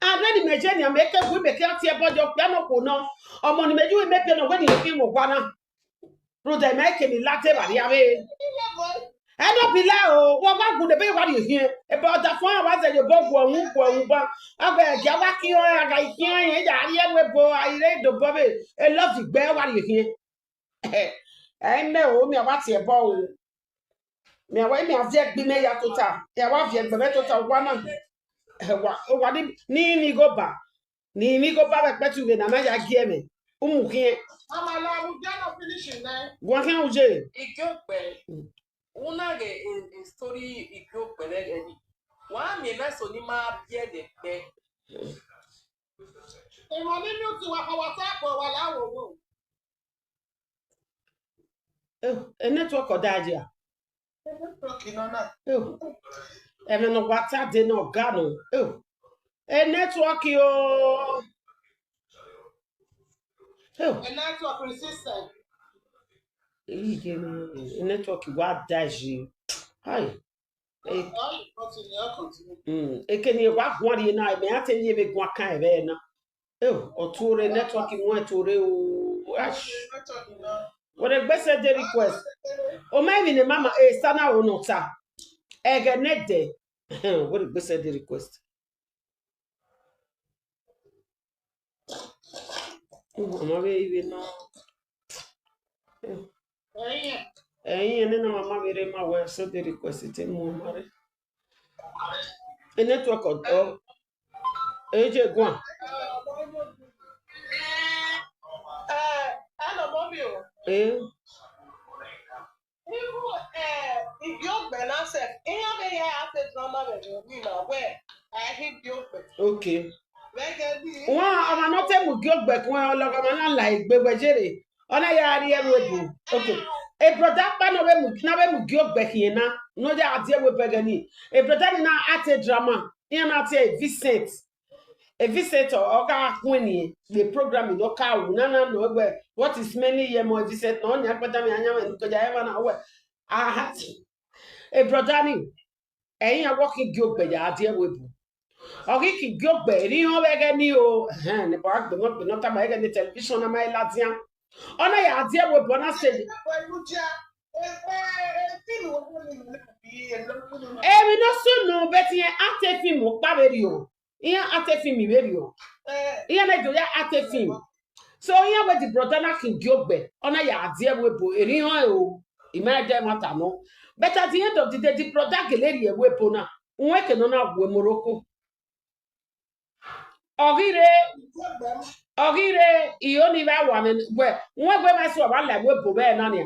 Ade ni me je ni a me ke gu me ke ati e bo jo pe no ko no. Omo ni me ju me pe no we ni ki mo gwa na. Ru de me ke ni late ba ri ave. E no bi la o. Wo ba gu de be wa ri hin. E bo da fun wa ze yo bo gu ohun gu ohun ba. Agbe ge wa ki o aga ki o yen ja ri e we bo a ire do bo be. E love gbe wa ri hin. Ẹ mẹ o mi àwa tiẹ̀ bọ̀ o. Mi àwa mi àvi ẹgbẹ́ mẹ ya tó ta. Ẹ wá vi ẹgbẹ́ mẹ tó ta wá náà. Ẹ wá ó wá ní ní ní gó bà. Ní ní gó bà bẹ pẹ́ tu rẹ̀ nà má ya gí ẹ mẹ. Ó mú kí ẹ. Mama la mu jẹ́ lọ finishing náà. Wọ́n kí ẹ ń jẹ. Igwe gbe. Una ge in, in story ikyo pele gedi. Wa mi na so ni ma bie de pe. Emo ni mi ti wa for WhatsApp wa la wo wo. Eh, e network ọ daji a. Network no na. Eh. Eme no WhatsApp de no ga no. Eh. E network yo. Eh. E network resistant. Ige no. E network wa daji. Hi. Eh. All continue, all continue. Mm. Ekeni wa gwari na me ate ni me gwa kan ebe na. Eh, otore network won tore o. Ash. Network no. What a gbese de request. O ma mi ne mama e sana o no ta. Ege ne de. What a gbese de request. Mama we iwe no. Eyin. Eyin ne na mama we re ma we so de request te mo mare. E network o. E je gwan. Eh, hello, mommy. Eh. Even eh, if you be na self, in your be here at the drama with me now. Where I hit you. Okay. Where can be? Wa ama no te mu gi ogbe kun o lo ko ma na la igbe gbejere. Ona ya ri e we bu. Okay. E brother pa na we mu na we mu gi ogbe kin na. No ya adi e we begani. E brother ni na ate drama. Iyan na ate Vincent. E Vincent o ka kun ni. The program no ka wu na na no we. What is many year mo Vincent no nya pata mi anya me ko ja e ma na we. Aha. E brother ni. Eyin a working gi ogbe ya adi e we bu. Ogi ki gi ogbe ri ho we ge ni o. Eh, ni ba gbe mo gbe no ta ma ge ni television na ma e la dia. Ona ya adi e we bu na se. Pẹ̀lú jẹ́ ẹgbẹ́ fíìmù owó ni mo náà bí ẹlọ́gbọ́n. Emi no so no beti yen ate film o pa be ri o. Iyan ate film be ri o. Iyan na do ya ate film. So iyan we the brother na kin gi ogbe. Ona ya adi e we bu eri ho e o. I ma de ma ta no. But at the end of the day, the brother geleri e we bu na. Unwe ke no na we Morocco. Ogire, ogire, iyo ni ba wa me gbe. Unwe gbe ma so wa la we bu be na ni.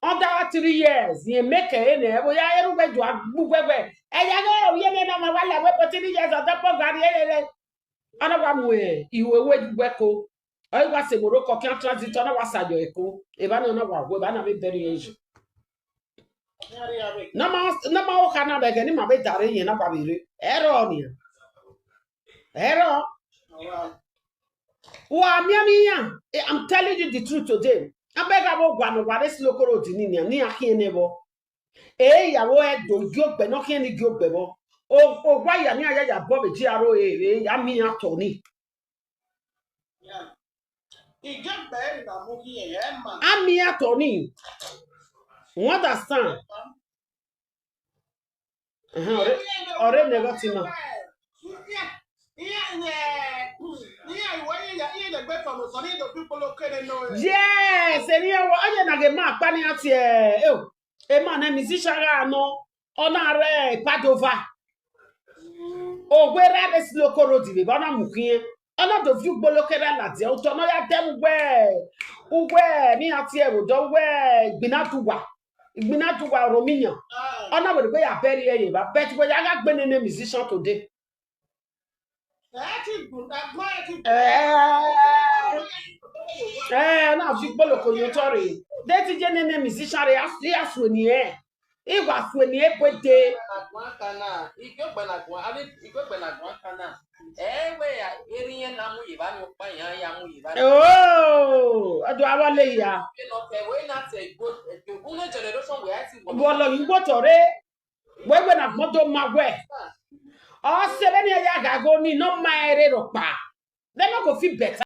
Under three years, ye make e ne, bo ya eru be ju agbu gbe gbe. E ya ge o ye me na ma wa la we bu three years of the program ye ye. Ana wa mu e, iwe we ju gbe ko. Oyi wa se Morocco kan transit, ana wa sa jo e ko. E ba na na wa we, ba na be very easy. Na ma, na ma o kana be ge ni ma be dare yen na ba be re. Ero ni. Ero. Wa mi ami ya. Eh, I'm telling you the truth today. Abega bo gwa no wa re si lokoro di ni ni ni akin ne bo. E ya wo e do gi ogbe no kin ni gi ogbe bo. O o wa ya ni aya ya bo be ji aro e e ya mi ya to ni. Ìjọba ẹ̀ ń rà mú kí ẹ̀ ẹ̀ mà. Ami ya to ni. You understand? Uh-huh. Ore ore ne go ti ma. Ìyá ìyá ìwọ yìí yà ìyẹn lè gbé fọmọ sọ ní ìdòkú polókèrè náà. Yes, emi e wo oye na ge ma pa ni ati e. E o. E ma na musician ga no. Ona re Padova. Ogwe ra be si lokoro di be ba na mu kin. Ona do view gbolokere la di o to no ya dem we. Uwe ni ati e wo do we gbina tuwa. Gbina tuwa romiyan. Ona we gbe ya bury e ba. Bet we ya ga gbe nene musician today. Ẹ ti gùn ẹgbọ́n ẹ ti Eh. Eh, na fi gboloko yo tori. De ti je nene musician re as as we ni e. Igba fue ni e pe de. Àgbọn kan náà, ìgbẹ́gbẹ́ làgbọ́n, àbí ìgbẹ́gbẹ́ làgbọ́n kan náà. Ẹ wẹ̀ yà, eré yẹn náà mú yìí bá mi pa yàn án yà mú yìí bá mi. Oh, ado awale ya. Ṣé lọ tẹ̀ wé náà tẹ̀ ìgbó ẹ̀gbẹ́ ògúnlé generation wẹ̀ á ti wọ̀. Wolo yingbo tore. Wewe na modo ma we. O se be ni ya ga go ni no ma ere ro pa. They no go feel better.